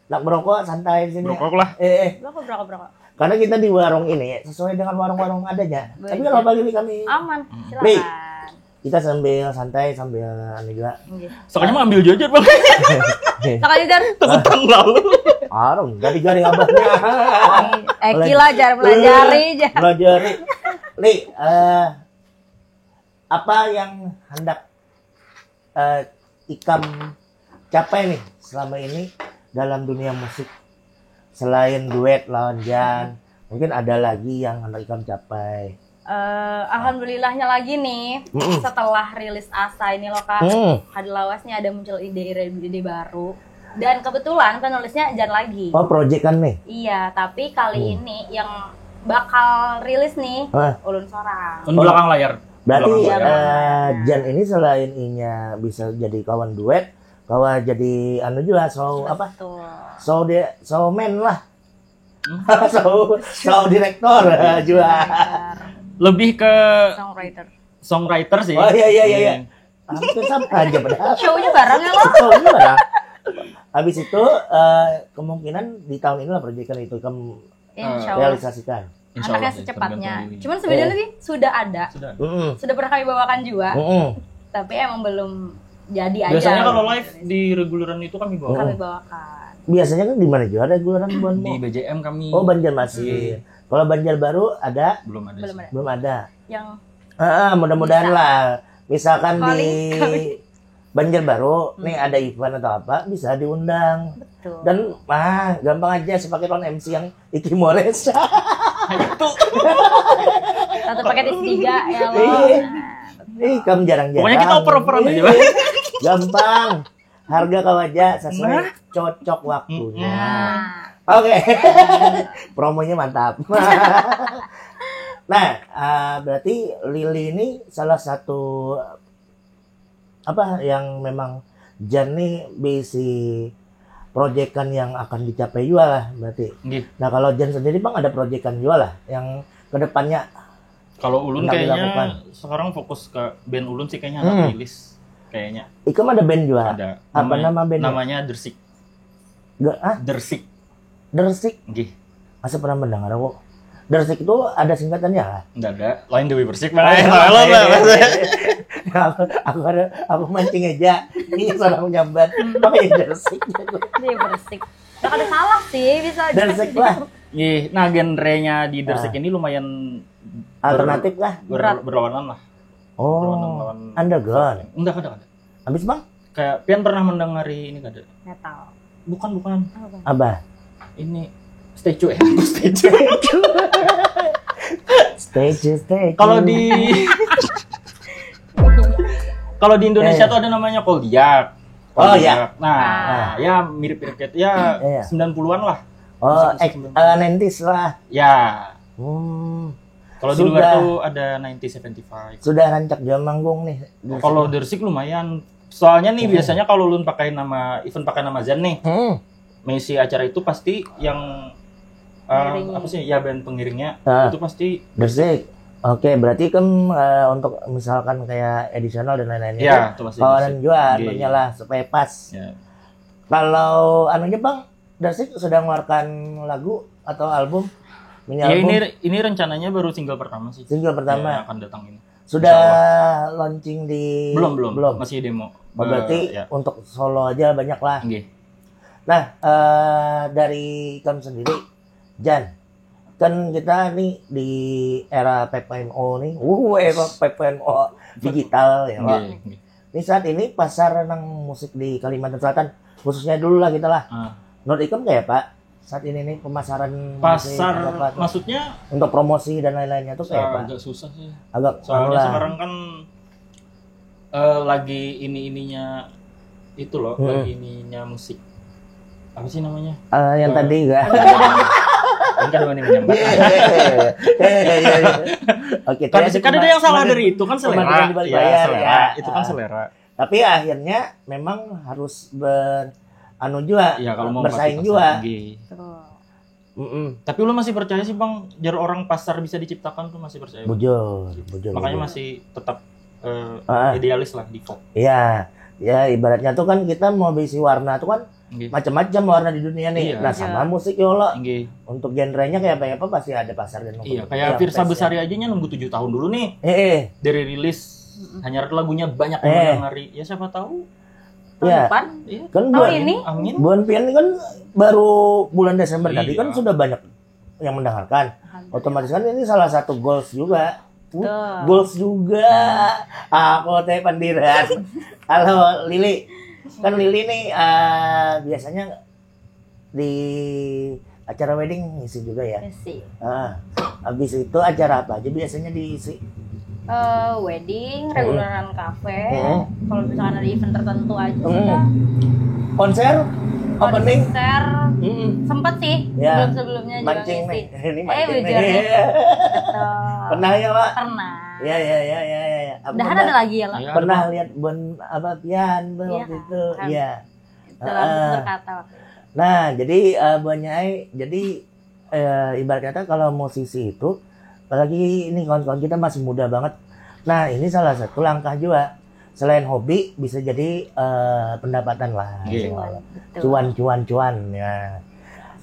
Nak berokok santai di sini. Berokok lah. Eh, eh. Berokok, berokok, berokok. Karena kita di warung ini sesuai dengan warung-warung adanya. Boleh. Tapi kalau pagi ini kami Aman, Nih. Silakan. Kita sambil santai sambil anu juga. Nggih. Soalnya mau ambil jajan bang. Silakan Jar. Takut tahun lalu. Arung, dari garing abahnya. Eh gila Jar, pelajari Jar. Pelajari. Li, eh, apa yang hendak eh, ikam capai nih selama ini dalam dunia musik? Selain duet lawan Jan, mungkin ada lagi yang hendak ikam capai. Eh, alhamdulillahnya lagi nih, Mm-mm. setelah rilis Asa ini loh kak, Hmm. kada lawas nih ada muncul ide-ide baru. Dan kebetulan penulisnya Jan lagi. Oh, project kan nih? Iya, tapi kali Hmm. ini yang bakal rilis nih Hah? ulun sorang. Kan belakang layar. Berarti Belakang Iya, layar. eh, benar. Jan ini selain inya bisa jadi kawan duet, kawan jadi anu juga, so apa? Betul. So dia, so man lah. Hmm. so, so director juga. Lebih ke Songwriter. Songwriter sih. Oh iya iya iya iya. Hampir sama aja padahal. Show-nya bareng ya lo? Tahu juga. Habis itu eh, kemungkinan di tahun inilah project itu kamu Insya Allah. realisasikan. Insya Anaknya Allah sih, secepatnya. tergantung diri. Cuman sebenarnya Iya. sih sudah ada. Sudah. Mm-mm. Sudah pernah kami bawakan juga. Mm-mm. Tapi emang belum jadi aja. Biasanya kalau live di reguleran itu kami bawa. Kami bawakan. Biasanya kan di mana juga ada gelaran buanmu? Di B J M kami. Oh, Banjarmasin. Kalau Banjarbaru ada? Belum ada. Belum Sih. Ada. Belum ada. Yang Ah, mudah-mudahan Bisa. Lah. Misalkan Calling, di calling. Banjarbaru Hmm. nih ada event atau apa bisa diundang. Betul. Dan ah gampang aja sebagai lawan M C yang Iki Mores. Itu. Satu paket isi tiga ya Allah. Ih, kamu jarang-jarang. Pokoknya kita oper-operan aja. Gampang. Harga kawaja sesuai nah. Cocok waktunya. Nah. Oke. Okay. Promonya mantap. Nah, uh, berarti Lili ini salah satu apa yang memang Jan nih bisi proyekan yang akan dicapai juga lah berarti. Gih. Nah kalau Jan sendiri bang ada proyekan juga lah yang kedepannya. Kalau ulun kayaknya dilakukan. Sekarang fokus ke band ulun sih kayaknya hmm. Rilis kayaknya. Ikam ada band juga. Ada. Apa namanya, nama band? Namanya Dersik. Gak ah? Dersik. Dersik. Gih. Asa pernah mendengar aku. Dersik itu ada singkatannya lah. Enggak ada. Lain Dewi Bersik mana? Oh, iya, iya, iya. Aku, aku ada aku mancing aja. Ini salah menyambat. Pakai Dersik. Dewi Bersik. Enggak ada salah sih bisa. Dersik lah. Gih, nah genrenya di Dersik ah. Ini lumayan alternatif ber, lah. Ber, berlawanan lah. Oh. Berlawanan lawan underground. Enggak ada ada. Habis bang? Kayak pian pernah mendengari ini kada? Metal. Bukan bukan. Apa? Abah. Ini statue ya, statue. Statue, statue. Kalau di kalau di Indonesia eh. Tuh ada namanya Koldiak. Oh iya. Nah, ah. Ya mirip-mirip kayak ya iya. sembilan puluhan lah. Oh, eh, nineties lah. Ya. Hmm. Kalau di luar tuh ada nineteen seventy-five. Sudah rancak juga manggung nih. Oh, kalau Dersik lumayan. Soalnya nih hmm. Biasanya kalau ulun pakai nama event pakai nama Jan nih. Hmm. Mengisi acara itu pasti yang uh, apa sih ya band pengiringnya ah. Itu pasti Dersik. Oke, berarti kan uh, untuk misalkan kayak additional dan lain-lainnya ya, itu pasti kawanan juga anunya lah supaya pas. Ya. Kalau anunya Bang, Dersik sudah mengeluarkan lagu atau album? Ya, album? Ini ini rencananya baru single pertama sih. Single pertama. Ya, akan datang ini. Sudah launching di belum belum belum masih demo. Oh, berarti ya. Untuk solo aja banyak lah. Gih. Nah, uh, dari kamu sendiri, Jan, kan kita nih di era P P N O nih, uh era P P N O digital ya, Pak. Gih, gih. Ini saat ini pasar nang musik di Kalimantan Selatan, khususnya dulu lah kita lah. Ah. Menurut Ikem kayak Pak, saat ini nih pemasaran pasar maksudnya untuk promosi dan lain-lainnya tuh kayak apa? Agak susah sih. Agak soalnya sekarang kan uh, lagi ini ininya itu loh, hmm. Lagi ininya musik. Apa sih namanya? Uh, yang uh, tadi enggak. Enggak dua nih menyambat. Iya, iya, iya. Oke, kan ada yang salah dari itu kan selera. Iya, selera. Ya. Itu kan selera. Tapi akhirnya memang harus ber anu juga ya, kalau mau bersaing juga. Mm -mm. Tapi lu masih percaya sih bang, jar orang pasar bisa diciptakan tuh masih percaya. Bujur, bujur. Makanya bujur. Masih tetap uh, uh, idealis lah di kok. Iya, ya ibaratnya tuh kan kita mau bisi warna tuh kan okay. Macam-macam warna di dunia nih. Iya. Nah sama iya. Musik ya Allah. Okay. Untuk genrenya kayak apa apa pasti ada pasar dan iya, kayak Firsa Besari aja nya nunggu tujuh tahun dulu nih. Eh, eh. Dari rilis hanya lagunya banyak yang eh. Dengari. Ya siapa tahu. Ya. Depan, iya. Kan tahun bulan, ini. Amin. Bulan pian kan baru bulan Desember iya. Tadi kan sudah banyak yang mendengarkan. Otomatis kan ini salah satu goals juga. Goals juga. Aku teh pandiran. Kalau Lili, kan Lili nih uh, biasanya di acara wedding ngisi juga ya. Ngisi. Uh, habis itu acara apa aja biasanya diisi? Uh, wedding, reguleran kafe. Hmm. Kalau misalkan ada event tertentu aja hmm. Sih ya. Konser, opening. Konser. Hmm. Sempat sih. Ya. Sebelum sebelumnya juga mancing nih. Ini mancing eh, nih. Pernah ya, Pak? Pernah. Ya, ya, ya, ya, ya. Udah ada lagi ya, Pak? Pernah lihat bon apa pian tuh iya, waktu itu. Iya. Nah, jadi uh, buahnya jadi uh, ibarat kata kalau musisi itu apalagi ini kawan-kawan kita masih muda banget. Nah, ini salah satu langkah juga. Selain hobi bisa jadi uh, pendapatan lah. Iya. Cuan, cuan, cuan ya.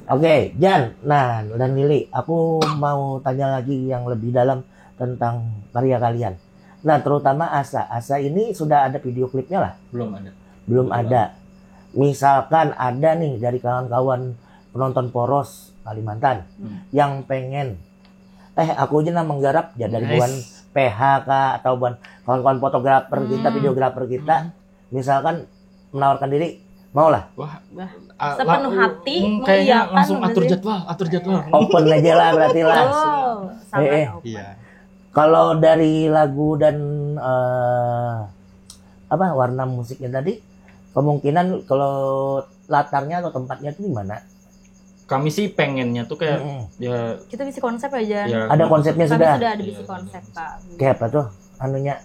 Oke, okay, Jan. Nah, dan Lili, aku mau tanya lagi yang lebih dalam tentang karya kalian. Nah, terutama Asa. Asa ini sudah ada video klipnya lah? Belum ada. Belum, Belum ada. Misalkan ada nih dari kawan-kawan penonton Poros Kalimantan hmm. Yang pengen eh aku aja nang menggarap ya dari nice. Buan P H K atau buan kawan-kawan fotografer hmm. Kita, videografer kita, hmm. Misalkan menawarkan diri, mau lah. Wah, ah, sepenuh hati hmm, kayaknya langsung atur jadwal, atur jadwal. Open aja lah berarti lah. Oh, sangat eh, eh. Open. Iya. Kalau dari lagu dan eh, apa warna musiknya tadi, kemungkinan kalau latarnya atau tempatnya itu di mana? Kami sih pengennya tuh kayak Mm-mm. ya Kita bisi konsep aja. ya Ada konsepnya Kami sudah. Sudah ada bisi Iya. Konsep, Pak. Kayak apa tuh anunya?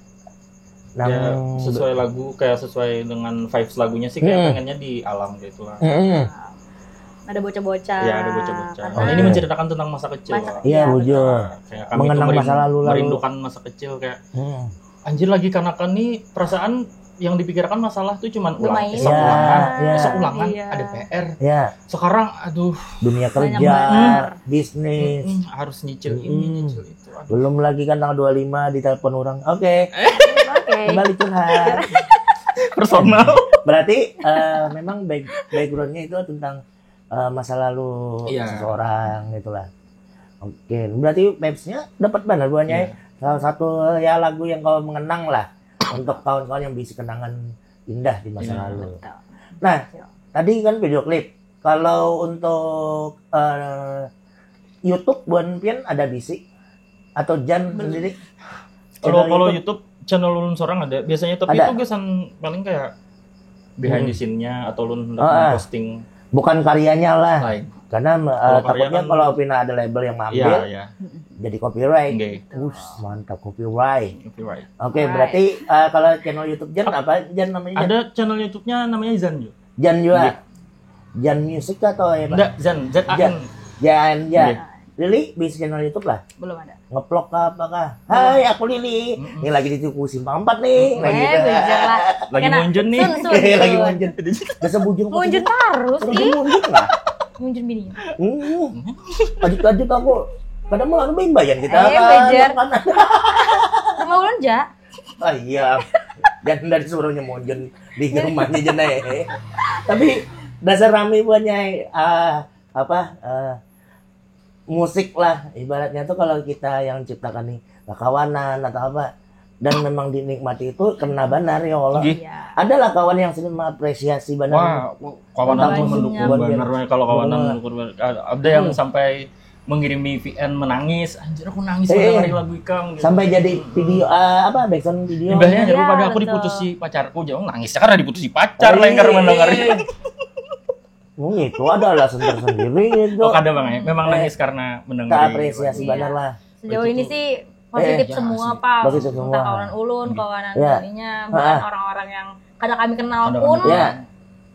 Nang Ya, sesuai lagu, kayak sesuai dengan vibes lagunya sih, kayak Hmm. pengennya di alam gitu lah. Mm-mm. Ada bocah-bocah. Ya, ada bocah-bocah. Karena Nah, ini menceritakan tentang masa kecil. Masa Pak. Iya, Iya, bujur. Kayak kami Mengenang tuh merin- masa lalu, lalu. Merindukan masa kecil kayak Hmm. anjir lagi kanakan nih perasaan yang dipikirkan masalah tuh cuman ulang Bermain. esok Ya, ulangan, ya. esok ulangan Iya. ada P R. Ya, Sekarang aduh dunia Banyak kerja, banget. bisnis. mm, harus nyicil ini Mm-mm. nyicil itu. Aduh. Belum lagi kan tanggal dua puluh lima ditelepon orang. Oke, Oke. kembali curhat. Personal. Berarti eh, memang back- backgroundnya itu tentang eh, masa lalu Iya. seseorang gitulah. Oke, berarti vibesnya dapat banget buahnya. Iya. Salah satu ya lagu yang kau mengenang lah untuk kawan-kawan yang bisa kenangan indah di masa Iya. lalu. Betul. Nah, Iya. tadi kan video klip. Kalau untuk eh, YouTube buan pian ada bisi atau Jan Belum. Sendiri? Kalau Channel kalau YouTube? YouTube channel ulun seorang ada. Biasanya tapi Ada. Itu gasan paling kayak behind Hmm. the scene-nya atau ulun Ah. posting Bukan karyanya lah. Lain. Karena eh, Kalau karya takutnya kan- kalau pina ada label yang Iya, mengambil iya. Jadi copyright. Nggih. Us, mantap copyright. Copyright. Oke, Right. Berarti eh, kalau channel YouTube Jan apa Jan namanya? Jan? Ada channel YouTube-nya namanya Zan juga. Jan juga. Nggih. Jan Music atau apa? Enggak, Zan, Z A N. Jan, Jan. Nggih. Lili bisa channel YouTube lah. Belum ada. Ngeplok ke apa kah? Hai, aku Lili. Mm-mm. Ini lagi di Tuku Simpang empat nih. Mm-mm. Lagi Eh, ke- belajar lah. Lagi Kena munjun nih. Sun, sun, Eh, lagi sun. munjun. Basa bujur. Munjun terus Terus nih. Munjun lah. Munjun bini. Hmm. Lanjut-lanjut aku. Kadang malah bain bayan kita. Eh, kan, belajar. kan. Rumah ulun ja. Ah iya. Dan dari suruhnya munjun di rumahnya Jan eh. Tapi dasar rame buahnya eh. Ah, apa eh, musik lah ibaratnya tuh kalau kita yang ciptakan nih kakawanan atau apa dan memang dinikmati itu kena banar ya Allah. Nggih. Iya. Adalah kawan yang sering mengapresiasi banar. Wah, kawanan tuh Banyak. mendukung Buat bener weh kalau kawanan Bener. mendukung bener. Ada yang Hmm. sampai mengirimi V N menangis, anjir aku nangis Eh, mendengar eh. Lagu Ikam gitu. Sampai jadi video ah, apa background video. Imbahnya Iya, pada aku betul. Diputusi pacarku, jangan nangis karena diputusi pacar Oh, lengkar iya. Mendengar. Hmm, itu ada alasan tersendiri itu. Oh, kada bang ya, memang Eh, nangis karena mendengar. Kita apresiasi Iya. benar lah. Sejauh ini sih positif Eh, semua sih. Pak. Positif semua. Entah kawanan ulun, Iya. kawanan Iya. ininya, Ah. bahkan orang-orang yang kada kami kenal Ada pun orang. Iya.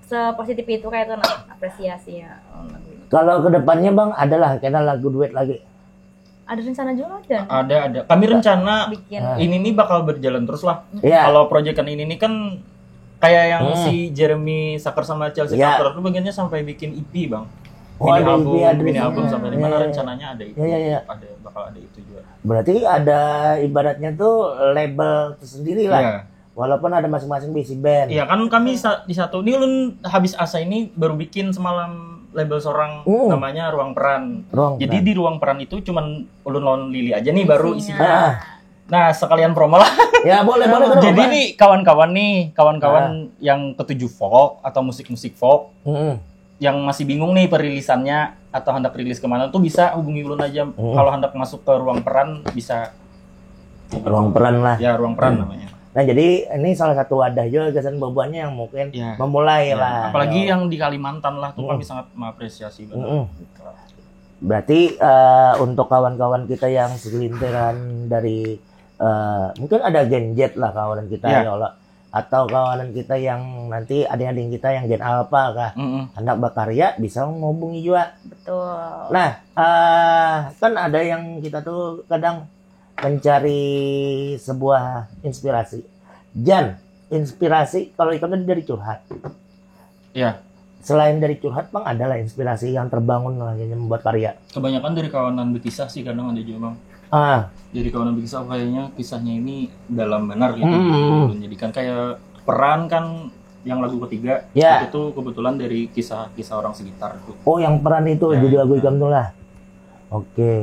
Sepositif itu kayak itu nah apresiasi ya. Kalau kedepannya bang adalah kena lagu duet lagi. Ada rencana juga dan Ada ada. Kami rencana bikin Ah. ini nih bakal berjalan terus lah. Iya. Kalau proyekan ini nih kan kayak yang Hmm. si Jeremy Saker sama Chelsea Iya. Carter tuh bagiannya sampai bikin E P bang. Oh, Mini ada album, E P, ada mini rencana. album sampai di mana Iya, iya. Rencananya ada itu. Iya, iya, iya. Ada bakal ada itu juga. Berarti ada ibaratnya tuh label tersendiri lah. Iya. Walaupun ada masing-masing bisi band. Iya kan kami sa- di satu ini ulun habis asa ini baru bikin semalam label seorang Hmm. namanya Ruang Peran. Ruang Jadi Peran. Di Ruang Peran itu cuman ulun lawan Lili aja nih baru Isinya. isinya. Nah, sekalian promo lah. Ya boleh boleh boleh. Jadi Boleh. Nih kawan-kawan nih, kawan-kawan yang ketujuh folk atau musik-musik folk Mm-mm. yang masih bingung nih perilisannya atau hendak rilis kemana tuh bisa hubungi ulun aja. Kalau hendak masuk ke Ruang Peran bisa. Ruang Peran lah. Ya, Ruang Peran namanya. Nah jadi ini salah satu wadah juga gasan bubuhannya yang mungkin Ya. memulai Ya, lah. apalagi Ya. yang di Kalimantan lah tuh Mm-mm. Kami sangat mengapresiasi banget. Mm-mm. Gitu lah. Berarti eh, untuk kawan-kawan kita yang segelintiran dari eh, mungkin ada Gen Z lah kawanan kita Ya. Ya Allah atau kawanan kita yang nanti adik-adik kita yang Gen Alpha kah Mm-mm. hendak berkarya bisa menghubungi juga. Betul. Nah, eh, kan ada yang kita tuh kadang mencari sebuah inspirasi. Jan, inspirasi kalau ikam tadi dari curhat. Ya, Selain dari curhat, bang adalah inspirasi yang terbangun lah yang membuat karya. Kebanyakan dari kawanan berkisah sih kadang ada juga bang. Ah, Jadi kawanan berkisah kayaknya kisahnya ini dalam benar gitu. Hmm. Menjadikan kayak Peran kan yang lagu ketiga Ya. Itu tuh kebetulan dari kisah-kisah orang sekitar tuh. Oh, yang Peran itu Ya, judul lagu ya. Ikam tuh lah. Oke.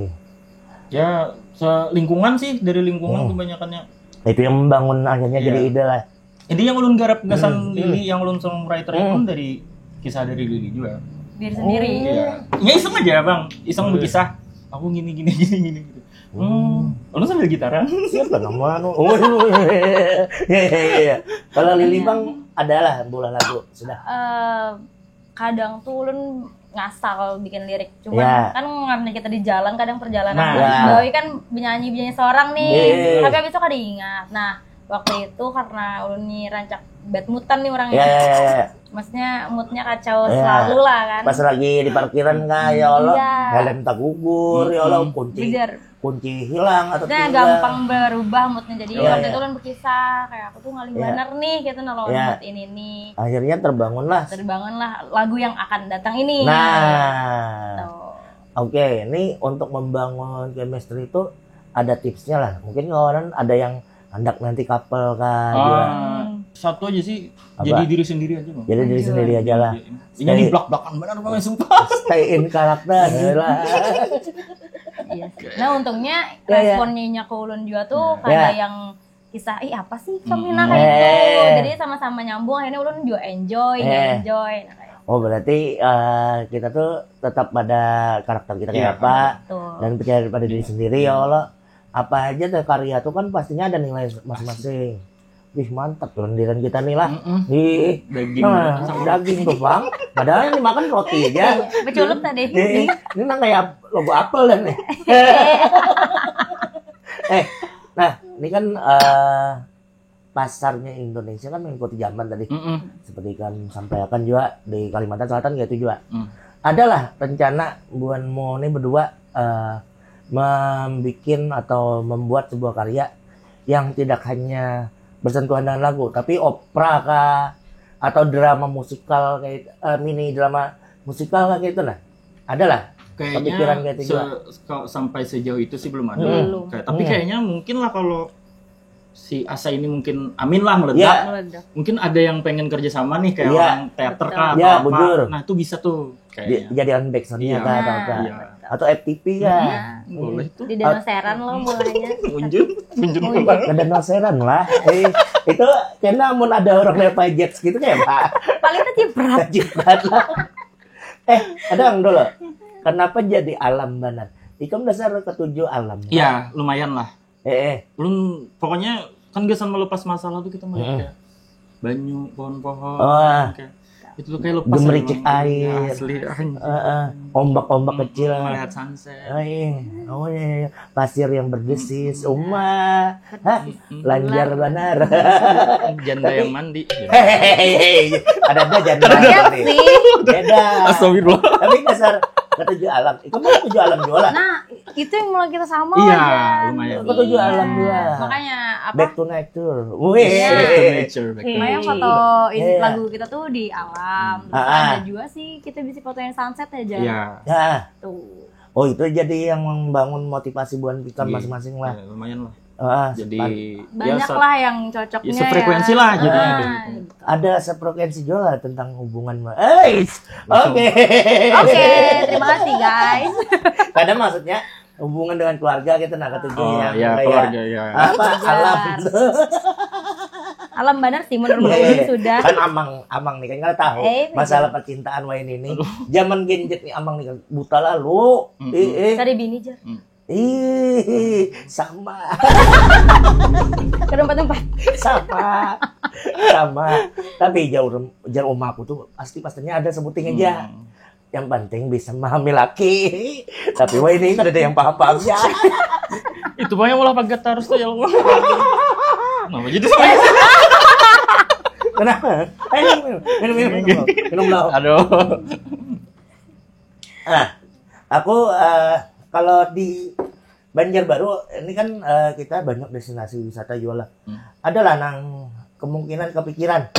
Ya selingkungan sih dari lingkungan Hmm. Kebanyakannya. Itu yang membangun akhirnya Iya. Jadi ide lah. Jadi yang ulun garap gasan Hmm. Lili, yang ulun songwriter Hmm. itu dari kisah dari Lili juga. Diri sendiri. Iya. Ya iseng aja bang, iseng Hmm. Berkisah. Aku gini gini gini gini gitu. Hmm. Ulun sambil gitaran. Siapa nama anu? Oh, iya, iya, iya. Kalau Lili bang adalah bola lagu sudah. Eh, kadang tuh ulun ngasal bikin lirik, cuman Ya. Kan ngambil kita di jalan, kadang perjalanan Nah. Nah. Gawe kan bernyanyi bernyanyi seorang nih, Iya. Tapi habis itu kada ingat. Nah, waktu itu karena ulun nih rancak bad moodan nih orangnya. Ya, ya, ya, ya. Maksudnya moodnya kacau Ya. Selalu lah kan. Pas lagi di parkiran kah, ya Allah, Iya. Helm tagugur, ya Allah, kunci Bener. Kunci hilang atau Nah, tinggal. Gampang berubah moodnya. Jadi Iya, waktu iya. Itu ulun berkisah kayak aku tuh ngalih Iya. Banget nih gitu nolong Iya. Mood ini nih. Akhirnya terbangunlah. Terbangunlah lagu yang akan datang ini. Nah, Tuh. Oke, ini untuk membangun chemistry itu ada tipsnya lah. Mungkin kawanan ada yang hendak nanti couple kah, juga. Ah, satu aja sih, jadi diri sendiri aja bang. Jadi diri sendiri aja lah. Ini di belak belakan benar bang, sumpah. Stay in karakter lah. Iya. Nah, untungnya Ya, ya. Responnya ke ulun juga tuh kada Ya. Yang kisah ih apa sih kami Mm-mm. nah kayak gitu. Eh. Jadi sama-sama nyambung, akhirnya ulun juga enjoy, Eh. enjoy. Nah, kayak Oh, berarti eh, kita tuh tetap pada karakter kita kayak Iya, apa Tuh. Dan percaya pada diri sendiri, ya Allah. Apa aja tuh karya tuh kan pastinya ada nilai masing-masing. Wih, mantap lendiran kita nih lah. Mm-mm. Ih, Daging. nah, daging tuh bang. Padahal yang dimakan roti aja. Beculup tadi. Nih, ini nang kayak logo apel dan nih. eh, nah, ini kan eh, pasarnya Indonesia kan mengikuti zaman tadi. Mm-mm. Seperti kan sampaikan juga di Kalimantan Selatan gitu juga. Hmm. Adalah rencana buanmu ini berdua eh, membikin atau membuat sebuah karya yang tidak hanya bersentuhan dengan lagu, tapi opera kah atau drama musikal kayak eh, mini drama musikal kah gitu nah. Adalah Kayaknya Kepikiran kayak itu se- kalau sampai sejauh itu sih belum ada. Hmm. Belum. Kayak, tapi Hmm. kayaknya mungkin lah kalau si Asa ini mungkin amin lah meledak. Iya. Meledak. Mungkin ada yang pengen kerja sama nih kayak Iya. orang teater Betul. kah atau Iya, apa. bujur. Nah, itu bisa tuh Di- kayaknya. Jadikan backsoundnya Iya. kah atau apa? Iya. Atau F T P ya? Nah, Boleh tuh. Di Danau Seran loh mulanya. Munjun, munjun. Ke Danau Seran lah. Eh, itu kena mun ada orang lewat jet ski gitu kayak apa? Paling keciprat. Jimat lah. Eh, ada yang dulu. Kenapa jadi alam banar? Ikam dasar ketujuh alam. Ya, lumayan lah. Eh, eh. Ulun pokoknya kan gasan melepas masalah tuh kita melihat Mm-mm. kayak banyu, pohon-pohon, Wah. kayak itu tuh kayak lepas Gemericik memang. air. Ya, asli anjing. Eh, eh. Ombak-ombak kecil. Melihat sunset. Oh iya. Oh iya, iya. Pasir yang berdesis. Uma. Hah? Berdesis. Lanjar banar. Janda yang mandi. Hehehe. Ada ada janda Iya nih. sih. Beda. Astagfirullah. Tapi dasar ketujuh alam. Itu mah ketujuh alam juga lah. Nah, itu yang mulai kita sama Iya, Jan. lumayan. Ketujuh alam juga. Makanya apa? Back to nature. Wih. Iya. Back to nature, back to Makanya nature. foto ini Iya. Lagu kita tuh di alam. Terus Ah, ah. Ada juga sih kita bisa fotoin sunset aja. Iya. Nah, Tuh. oh itu jadi yang membangun motivasi buat kita Iya. Masing-masing lah. Ya, lumayan lah. Ah, Jadi pan- ya, Banyak sa- lah yang cocoknya ya, sefrekuensi ya. lah jadinya. Nah, gitu. Ada sefrekuensi juga lah tentang hubungan. Eh, Langsung. oke. Oke, terima kasih guys. Kadang maksudnya hubungan dengan keluarga gitu nah ketujuh Oh, yang ya, kayak keluarga ya. apa Keluarga. alam Alam banar sih menurut Iya, ulun iya. Sudah. Kan amang amang nih kan nggak tahu Eh, masalah betul. Percintaan wain ini zaman genjet nih amang nih kan buta lalu Mm-mm. eh, eh. Cari bini jar. Ih, sama Ke tempat-tempat. sama sama tapi jauh jar uma aku tuh pasti pastinya ada sebuting aja Hmm. Yang penting bisa memahami laki. Tapi wah ini kan ada yang paham-paham ya. Itu banyak ulah pagat terus tuh ya Allah. Kenapa jadi sama? Kenapa? Ayo minum, minum, minum, minum, minum, minum dulu. Aduh. Nah, aku eh, kalau di Banjarbaru ini kan eh, kita banyak destinasi wisata juga lah. Hmm. Adalah nang kemungkinan kepikiran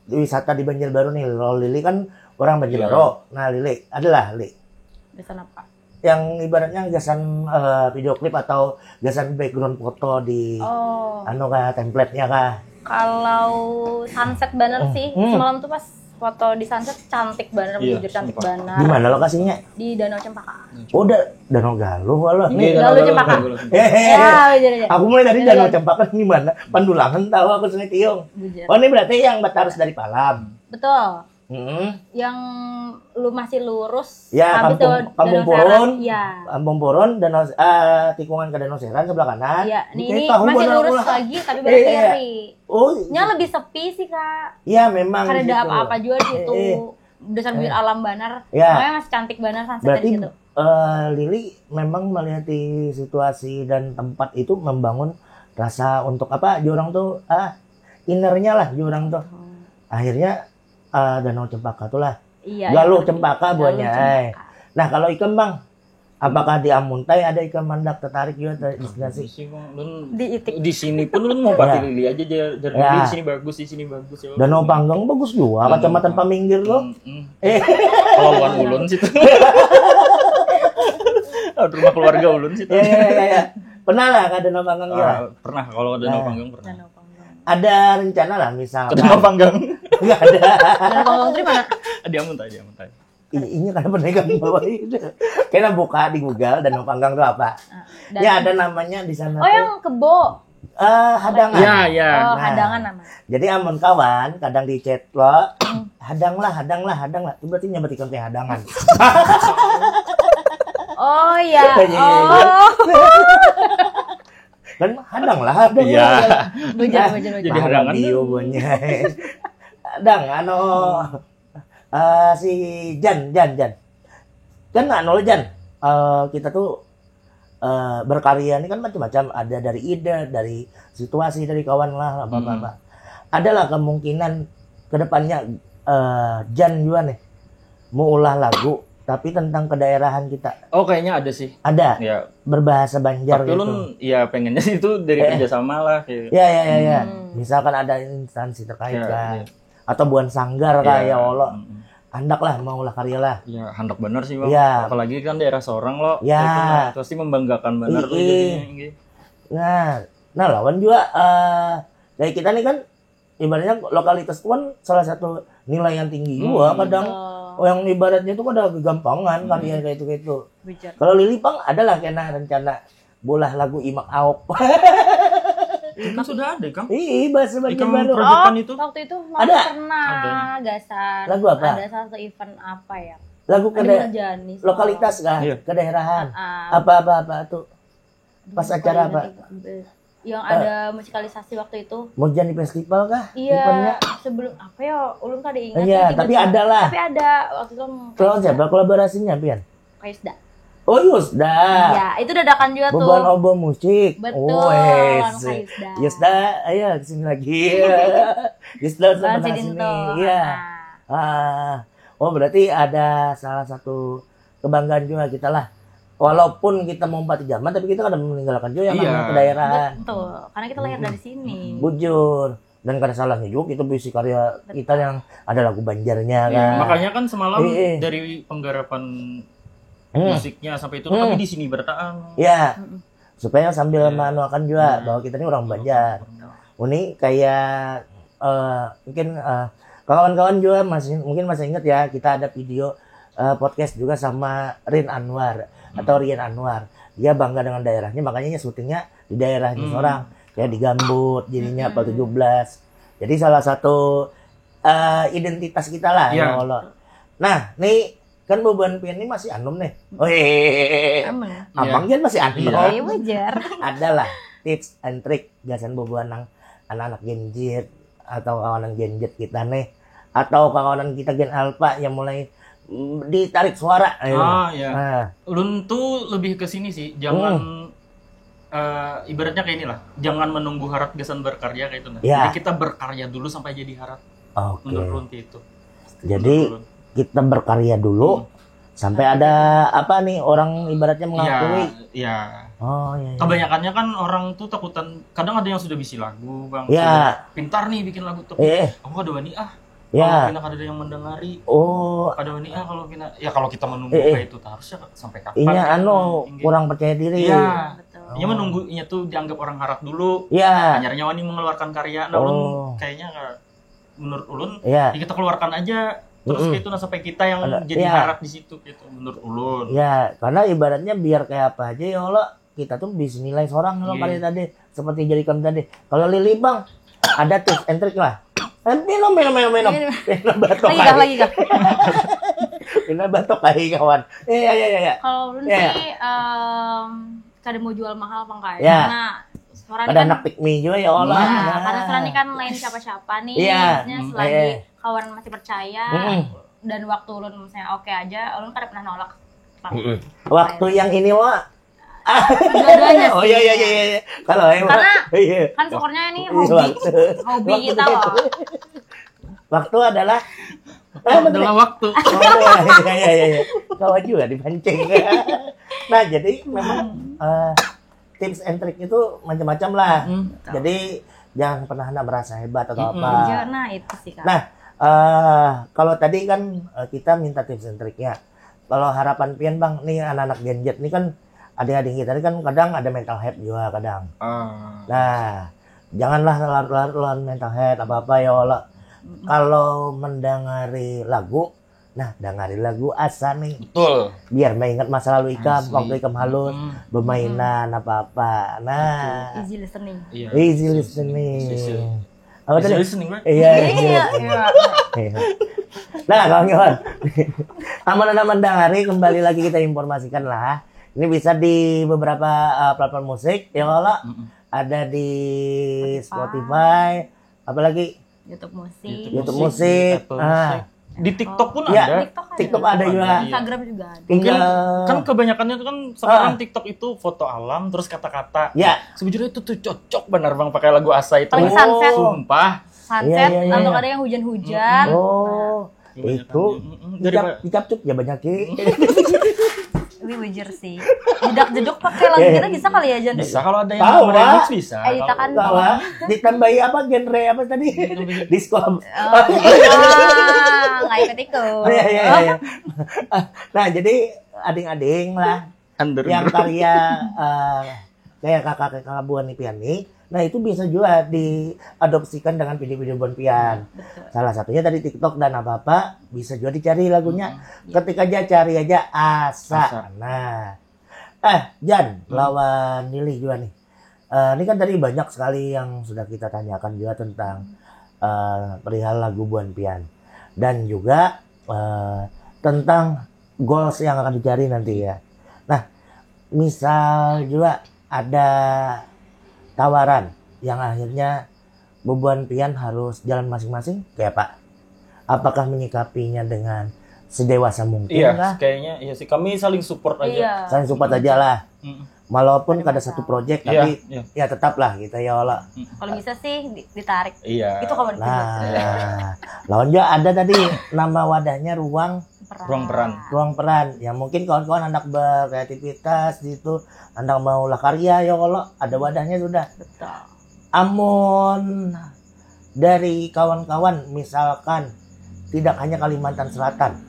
wisata di Banjarbaru nih. Kalau Lili kan orang Banjarbaru. Iya. Nah, Lili adalah Lili. Bisa apa? Yang ibaratnya gasan uh, video klip atau gasan background foto di oh. Anu kah template-nya kah? Kalau sunset banget hmm. sih. Hmm. Semalam tuh pas foto di sunset cantik banget, iya, bujur cantik banget. Di mana lokasinya? Di Danau Cempaka. Oh, da Danau Galuh loh. Nih, Galuh Cempaka. Hehehe. Ya, aku mulai tadi Danau Cempaka di mana? Pandulangan tahu aku Sungai Tiong. Bujur. Oh, ini berarti yang batarus dari Palam. Betul. Mm-mm. Yang lu masih lurus. Ya, habis kampung, lewat kampung Danau Seran. Purun. Iya. Kampung Purun, Danau, eh, tikungan ke Danau Seran sebelah kanan. Iya, Ini ini tahu masih benar lurus lah. lagi tapi Eh, belok iya. kiri. Oh, Nya lebih sepi sih, Kak. Ya memang. Kada ada Gitu. apa-apa juga di situ. Eh, eh. Udah sambil alam banar. Ya. Makanya masih cantik banar sunset Berarti di situ. eh, Lili memang melihat di situasi dan tempat itu membangun rasa untuk apa? Jurang tuh ah innernya lah jurang tuh. Akhirnya eh, Danau Cempaka tuh lah. Iya. Galuh Iya. Cempaka Galuh buahnya. Cempaka. Eh. Nah kalau ikam bang, apakah di Amuntai ada ikam handak tertarik juga ter- destinasi? Sih, Bang. Lun Di itik. di sini pun lun mau Ya. Lili aja jar jar Ya. Lili, di sini bagus, di sini bagus ya. Danau Panggang bagus juga, Danau kecamatan Panggang. Paminggir tuh. Hmm, hmm. Eh, Kalau wan ulun situ. Aduh, rumah keluarga ulun situ. Ya, ya, ya, ya. Pernah lah ke Danau Panggang ya? Ah, pernah kalau Danau Nah. Panggang pernah. Danau Panggang. Ada rencana lah misal. Ke Danau Panggang. Nggak ada. Danau Panggang tuh di mana? Di Amuntai, di Amuntai. Ih, ini kan beneran bawah itu. Kena buka di Google Danau Panggang tuh apa? Dan- Ya ada namanya di sana Oh, tuh. Yang kebo. Eh, hadangan. Ya, ya. Oh, Nah. Hadangan nama. Jadi amun kawan kadang di chat lo, hadang lah, hadang lah, hadang lah. Itu berarti nyambat ikam kayak hadangan. Oh iya. Iya, iya, iya. Oh. Kan hadang lah, hadang Iya. lah. Bujur, bujur, bujur. Jadi hadangan Bio tuh. Punya. Hadang anu eh, si Jan, Jan, Jan. Kan anu lo Jan. Eh, kita tuh eh, berkarya ini kan macam-macam, ada dari ide, dari situasi, dari kawan lah, apa apa. Hmm. Apa. Adalah kemungkinan kedepannya eh, Jan juga nih mau ulah lagu tapi tentang kedaerahan kita. Oh, kayaknya ada sih. Ada Ya, berbahasa Banjar tapi gitu. Lun ya pengennya sih itu dari Eh. kerjasama lah kayak. Ya ya ya ya. Hmm. Misalkan ada instansi terkait Ya, kan. iya. Atau buan sanggar Ya, kayak olo. Mm-mm. Handaklah mau ulah karya lah. Ya, handak benar sih, Bang. Ya. Apalagi kan daerah seorang lo. Ya. Itu, nah, pasti membanggakan benar tuh Ih, jadi ih. Nggih. Nah, nah lawan juga eh kayak kita nih kan ibaratnya lokalitas tuh kan salah satu nilai yang tinggi juga Hmm. kadang. Oh, Oh, yang ibaratnya tuh kada kegampangan Hmm. karya kayak itu kayak itu. bujur. Kalau Lili pang adalah kena rencana bolah lagu Imak Aok. Kan sudah ada, Kang. Ih, bahasa Banjar Ikam baru. proyekan Oh, itu? Waktu itu mau Ada? pernah gasan. Lagu apa? Ada salah satu event apa ya? Lagu Ada keda Murjani. lokalitas kah? Iya. Kedaerahan. Ah, Apa apa apa tuh? Pas lupa acara juga apa? nanti. Yang ada musikalisasi waktu itu. Murjani Festival kah? Iya, Eventnya? Sebelum apa ya? Ulun kada ingat. Iya, Nanti tapi ingat. Ada lah. Tapi ada waktu itu. Kalau siapa kolaborasinya pian? Kayak sudah. Oh Yusda. Iya, itu dadakan juga tuh. Beban obo musik. Betul, Wes. sama Kak Yusda. Yusda, ayo kesini lagi. Yusda Lawan sebelah si sini. Dinto. Iya. Ah. Ah. Oh berarti ada salah satu kebanggaan juga kita lah. Walaupun kita mau empat zaman tapi kita kada meninggalkan juga yang Iya. namanya kedaerahan. Betul, karena kita lahir dari sini. Bujur. Dan kada salahnya juga kita berisi karya kita yang ada lagu Banjarnya Iya, kan. Makanya kan semalam Iya, iya. Dari penggarapan Hmm. musiknya sampai itu Hmm. kami di sini bertaan. Ya, Mm-mm. supaya sambil Iya. menuakan juga Hmm. bahwa kita ini orang Banjar. Ini kayak eh, mungkin eh, kawan-kawan juga masih mungkin masih ingat ya kita ada video eh, podcast juga sama Rin Anwar atau Rian Anwar. Dia bangga dengan daerahnya makanya dia syutingnya di daerahnya Hmm. seorang kayak di Gambut jadinya apa Hmm. tujuh belas. Jadi salah satu eh, identitas kita lah Iya. ya Allah. Nah, nih kan beban pian ini masih anum nih. Oh, hehehe. Aman. Abang kan masih anum. Iya. Eh, wajar. Adalah tips and trick gasan bebuan nang anak-anak Gen Z atau kawanan Gen Z kita nih atau kawanan kita Gen Alpha yang mulai mm, ditarik suara. Ayo. Ah, iya. Nah, Lun tuh lebih ke sini sih, jangan eh, ibaratnya kayak inilah, jangan menunggu harat gasan berkarya kayak itu nah. Ya. Jadi kita berkarya dulu sampai jadi harat. oke. Menurut Lun kayak itu. Jadi Menurut Lun. kita berkarya dulu sampai ada apa nih orang ibaratnya mengakui. Ya, ya. Oh iya. Iya. Kebanyakannya kan orang tuh takutan, kadang ada yang sudah bisi lagu, Bang. Ya. Sudah pintar nih bikin lagu tuh. Eh, eh, Aku kada wani ah. ya. Kalau pina kada ada yang mendengari. Oh, Kada wani ah kalau pina ya kalau kita menunggu Eh, eh. kayak itu harusnya sampai kapan? Inya Kayak anu gitu. Inggih. Kurang percaya diri. Iya. Betul. Inya menunggu inya tuh dianggap orang harat dulu. Ya. Hanyar nyawa nih mengeluarkan karya. Nah, Oh. ulun kayaknya menurut ulun Ya. ya kita keluarkan aja terus Mm-mm. Kayak itu nah sampai kita yang Ada- jadi ya. harat di situ gitu menurut ulun. Ya, karena ibaratnya biar kayak apa aja ya Allah, kita tuh bisa nilai seorang kalau Iya. kali tadi seperti jadi kamu tadi. Kalau Lili Bang, ada tips and trick lah. Eh, minum, minum, minum, minum. Minum. Minum batuk Lagi kah, air. Lagi kah? Minum batuk air, kawan. Iya, iya, iya, iya. Kalau ulun Iya. Sih em, kada mau jual mahal apa enggak? Ya. Karena sekarang Ada kan, anak pick me juga ya Allah. Nah, Nah. Karena sekarang ini kan lain siapa-siapa nih. Iya. Maksudnya Hmm. selagi Iya. Kawan masih percaya Mm-mm. dan waktu ulun misalnya oke aja, ulun kada pernah nolak. Mm-mm. Waktu yang ini, Wa. Dua-duanya Oh, sih. Iya, iya, iya, iya. Kalau emang Karena iya. Kan syukurnya ini Iya, hobi. waktu. Hobi Waktu kita itu. Loh. Waktu adalah Adalah waktu. Oh, iya, iya, iya, iya. Kawan juga dipancing. Nah, jadi memang eh, tips and trick itu macam-macam lah. Hmm. Jadi jangan pernah nak merasa hebat atau Mm-mm. apa. Iya, nah itu sih, Kak. Nah, eh, kalau tadi kan eh, kita minta tips and tricknya. Kalau harapan pian, Bang, nih anak-anak Gen Z nih kan, adik-adik kita nih kan kadang ada mental health juga kadang. Ah. Nah, janganlah larut-larut lawan mental health apa-apa ya Allah. Kalau mendengari lagu, nah, dengari lagu asa nih. Betul. Biar maingat masa lalu ikam, Asli. Waktu ikam halus, Hmm. Bermainan apa-apa. Nah, Easy listening. Iya. Easy listening. Easy. Apa Easy tadi? listening, Bang. Iya, easy Iya, listening. iya. Iya. Nah, kawan-kawan, aman-aman dahari, kembali lagi kita informasikan lah. Ini bisa di beberapa uh, platform musik, ya Allah. Mm-mm. Ada di Spotify. Spotify, apalagi YouTube musik. YouTube musik. Apple Ah. Musik. Di TikTok pun Ya, ada. TikTok ada. TikTok ada juga. Iya. Instagram juga ada. Mungkin Iya. Kan kebanyakannya itu kan sekarang Ah. TikTok itu foto alam terus kata-kata. Ya. Sebujurnya itu tuh cocok benar, Bang, pakai lagu asa itu. Paling Oh. Sunset. Sumpah. Sunset, Iya, iya, iya, lalu iya. Ada yang hujan-hujan. Oh, Kebanyakan. itu. Mm-mm. Dari Dicap, Pak- dicapcuk ya banyak ki. Ini bujur sih. Jedak-jeduk pakai lagu Iya, iya. Kita bisa kali ya, Jan? Bisa kalau ada yang Tahu, mau remix Wak. Bisa. Editakan. Tahu ah? Ditambahi apa, genre apa tadi? Disco. Oh, ah, nggak ikut-ikut. Oh, iya, iya, iya, iya. Nah, jadi ading-ading lah Under. Yang karya eh, kayak kakak-kakak buan nih pian nih. Nah, itu bisa juga diadopsikan dengan video-video buan pian. Betul. Salah satunya tadi TikTok dan apa-apa bisa juga dicari lagunya. Mm-mm. Ketik aja, cari aja asa. Asa. Nah. Eh, Jan, Hmm. lawan Lili juga nih. Eh, ini kan tadi banyak sekali yang sudah kita tanyakan juga tentang eh, perihal lagu buan pian dan juga eh, tentang goals yang akan dicari nanti ya. Nah, misal juga ada tawaran yang akhirnya bubuhan pian harus jalan masing-masing, kayak apa? Apakah menyikapinya dengan sedewasa mungkin Iya, lah? Kayaknya iya sih. Kami saling support aja. Iya. Saling support aja lah. Mm-mm. Walaupun Ada kada masalah. Satu project, Iya, tapi iya. Ya tetap lah kita ya Allah. Kalau bisa sih di- ditarik. Iya. Itu kawan Nah, lawan juga ada tadi nama wadahnya ruang Ruang peran. ruang peran. Ya mungkin kawan-kawan hendak berkreativitas di situ, hendak mau lah karya ya Allah, ada wadahnya sudah. Betul. Amun dari kawan-kawan misalkan tidak hanya Kalimantan Selatan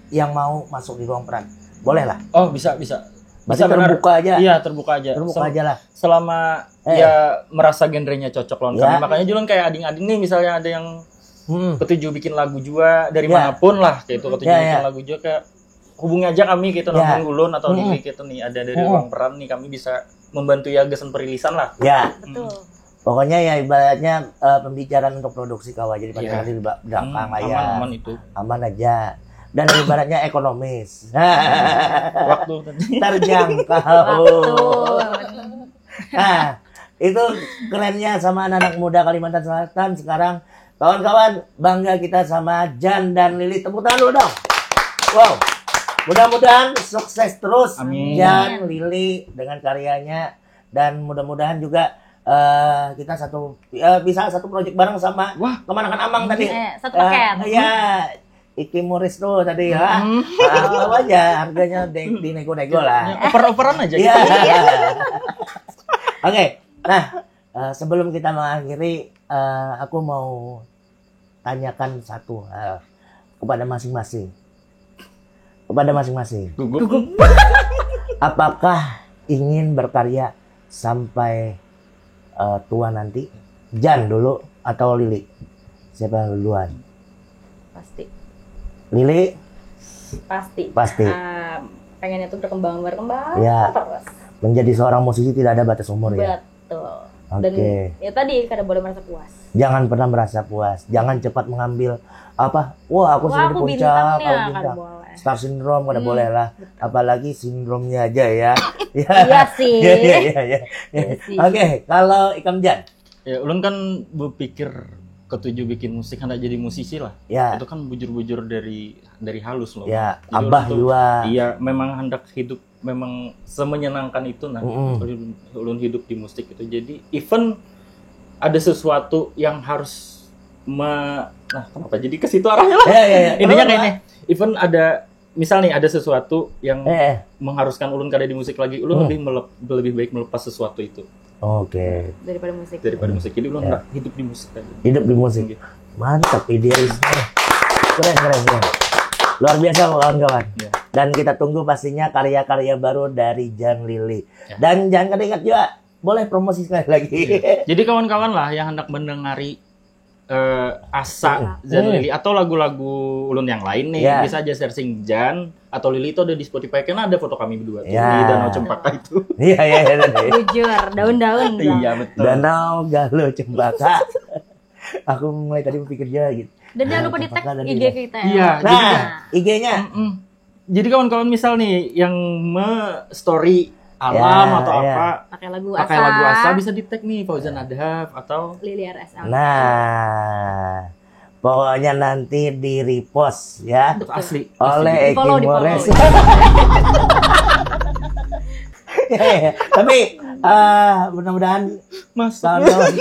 yang mau masuk di ruang peran, boleh lah. Oh, bisa, bisa. Berarti Bisa benar. Terbuka aja. Iya, terbuka aja. Terbuka Sem- aja lah. Selama Eh. Ya merasa genrenya cocok lawan Ya. kami. Makanya dulu kayak ading-ading nih, misalnya ada yang Hmm. ketuju bikin lagu juga dari Ya. Manapun lah, kayak itu ketuju Ya, bikin ya. Lagu juga, kayak hubungi aja kami gitu, Ya. Nabung Ulun atau Hmm. Lili gitu nih, ada dari Hmm. Ruang Peran nih, kami bisa membantu ya gasan perilisan lah. Ya, Betul. Pokoknya ya ibaratnya eh, pembicaraan untuk produksi kawa jadi pada Iya. di ba- belakang Hmm, layar. Aman, aman itu. Aman aja. Dan ibaratnya ekonomis. Waktu tadi. Terjangkau. Betul. Nah, itu kerennya sama anak-anak muda Kalimantan Selatan sekarang. Kawan-kawan, bangga kita sama Jan dan Lili. Tepuk tangan dulu dong. Wow. Mudah-mudahan sukses terus Amin. Jan, Lili dengan karyanya, dan mudah-mudahan juga eh, kita satu eh, bisa satu project bareng sama Wah. kemanakan Amang tadi. Eh, satu Eh, paket. Iya. Iki Muris tuh tadi ya. Hmm. Ah, apa aja harganya de- dinego-nego lah. Ya, oper-operan aja Iya. gitu. Oke. Nah, eh, sebelum kita mengakhiri, eh, aku mau tanyakan satu hal kepada masing-masing. Kepada masing-masing. Gugup. Apakah ingin berkarya sampai eh, tua nanti? Jan dulu atau Lili? Siapa yang duluan? Pasti. Lili Pasti. Pasti. Ah, pengennya tuh berkembang berkembang Ya. Terus. Menjadi seorang musisi tidak ada batas umur ya. Betul. Dan Oke. Ya tadi kada boleh merasa puas. Jangan pernah merasa puas, jangan cepat mengambil apa, wah, aku Wah, sudah di aku puncak, bintang nih, aku kada bintang. Boleh. Star syndrome kada Hmm, boleh lah, betul. Apalagi sindromnya aja ya. Iya sih. Iya, iya, iya, iya. Iya sih. Oke, kalau ikam, Jan? Ya, ulun kan berpikir ketuju bikin musik, hendak jadi musisi lah. Ya. Itu kan bujur-bujur dari dari halus loh. Ya, Jadi, abah ulun tuh, juga. Iya, memang hendak hidup memang semenyenangkan itu nah. Mm-mm. Ulun, ulun hidup di musik itu. Jadi even ada sesuatu yang harus me nah, kenapa jadi ke situ arahnya lah? Ya, ya, ya. Intinya Kenapa? Kayak ini. Even ada misal nih, ada sesuatu yang Eh, eh. Mengharuskan ulun kada di musik lagi, ulun Hmm. lebih melep- lebih baik melepas sesuatu itu Oke. Daripada musik. Daripada musik. Jadi ulun Ya. hendak hidup di musik aja. Hidup di musik. Iya. Mantap, idealis. Keren, keren, keren. Luar biasa, kawan-kawan. Iya. Dan kita tunggu pastinya karya-karya baru dari Jan Lili. Ya. Dan jangan kada ingat juga, boleh promosi sekali lagi. Jadi kawan-kawan lah yang hendak mendengari eh, asa Hmm. Jan Hmm. Lili atau lagu-lagu ulun yang lain nih, Ya. Bisa aja searching Jan atau Lili itu ada di Spotify, karena ada foto kami berdua tuh Ya. Di Danau Cempaka itu. Iya, iya, iya, tadi. Bujur, daun-daun. Bang. Iya, betul. Danau Galuh Cempaka. Aku mulai tadi berpikir juga gitu. Dan jangan lupa di tag Cempaka dan I G Lili. kita. Iya, jadi Nah, I G-nya. Mm-mm. Jadi kawan-kawan, misal nih yang me story alam Ya, atau ya. Apa, Pakai lagu pakai asa. Lagu Asa, bisa di tag nih Fauzan Adhaf atau Lili R S L. Nah, pokoknya nanti di repost ya Itu asli. oleh Di-follow, Eki Mores. di-follow. Ya, ya. Tapi eh, mudah-mudahan Mas. kawan-kawan,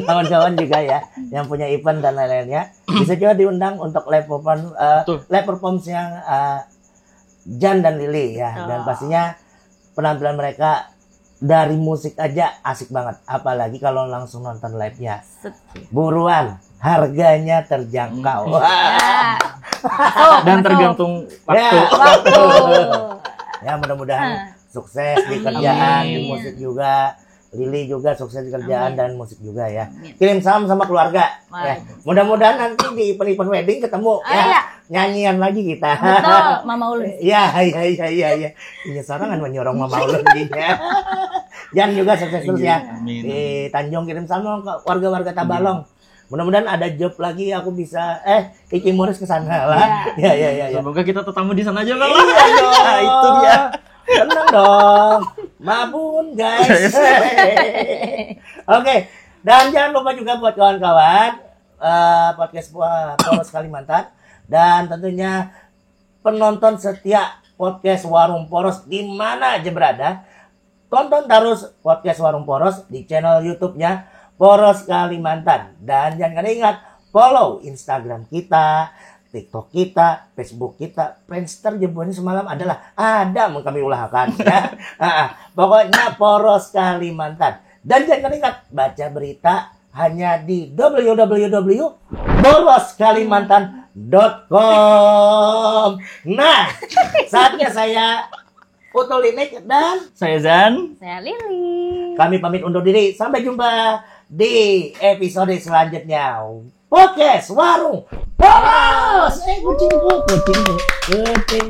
kawan-kawan juga ya yang punya event dan lain-lainnya bisa juga diundang untuk live perform, eh, Betul. Live performance yang eh, Jan dan Lili ya. Betul. Dan pastinya penampilan mereka dari musik aja asik banget, apalagi kalau langsung nonton live-nya. Set. Buruan, harganya terjangkau. Hmm. Wah. Ya. Masuk, Dan masuk. Tergantung Ya. waktu. Waktu. Ya, mudah-mudahan Hah. Sukses di kerjaan, di Amin. Musik juga. Lili juga sukses di kerjaan Amin. Dan musik juga ya. Amin. Kirim salam sama keluarga. Ya. Waalaikumsalam. Mudah-mudahan nanti di event-event wedding ketemu Oh, ya. Iya. Nyanyian lagi kita. Betul, Mama Ulun. Iya, iya, iya, iya, iya. Ini sorangan menyorong Mama Ulun dia. Jan juga sukses terus ya. Amin. Di Tanjung, kirim salam ke warga-warga Tabalong. Mudah-mudahan ada job lagi, aku bisa eh Iki Mores ke sana lah. Iya, iya, iya, iya. Semoga kita tetamu di sana aja, Bang. Iya dong. Itu dia. Tenang dong. Mabun, guys. Oke. Dan jangan lupa juga buat kawan-kawan eh, podcast Poros Kalimantan dan tentunya penonton setia podcast Warung Poros di mana aja berada. Tonton terus podcast Warung Poros di channel YouTube-nya Poros Kalimantan. Dan jangan kada ingat follow Instagram kita, TikTok kita, Facebook kita, Friendster jabuannya semalam adalah ada mun kami ulahakan ya. Ah, ah. Pokoknya Poros Kalimantan. Dan jangan kada ingat baca berita hanya di www.poroskalimantan.com. Nah, saatnya saya Utuh Linik dan Saya Zan. Saya Lili. Kami pamit undur diri. Sampai jumpa di episode selanjutnya. Podcast Warung Poros. Eh, kucingku, kucingku, kucing.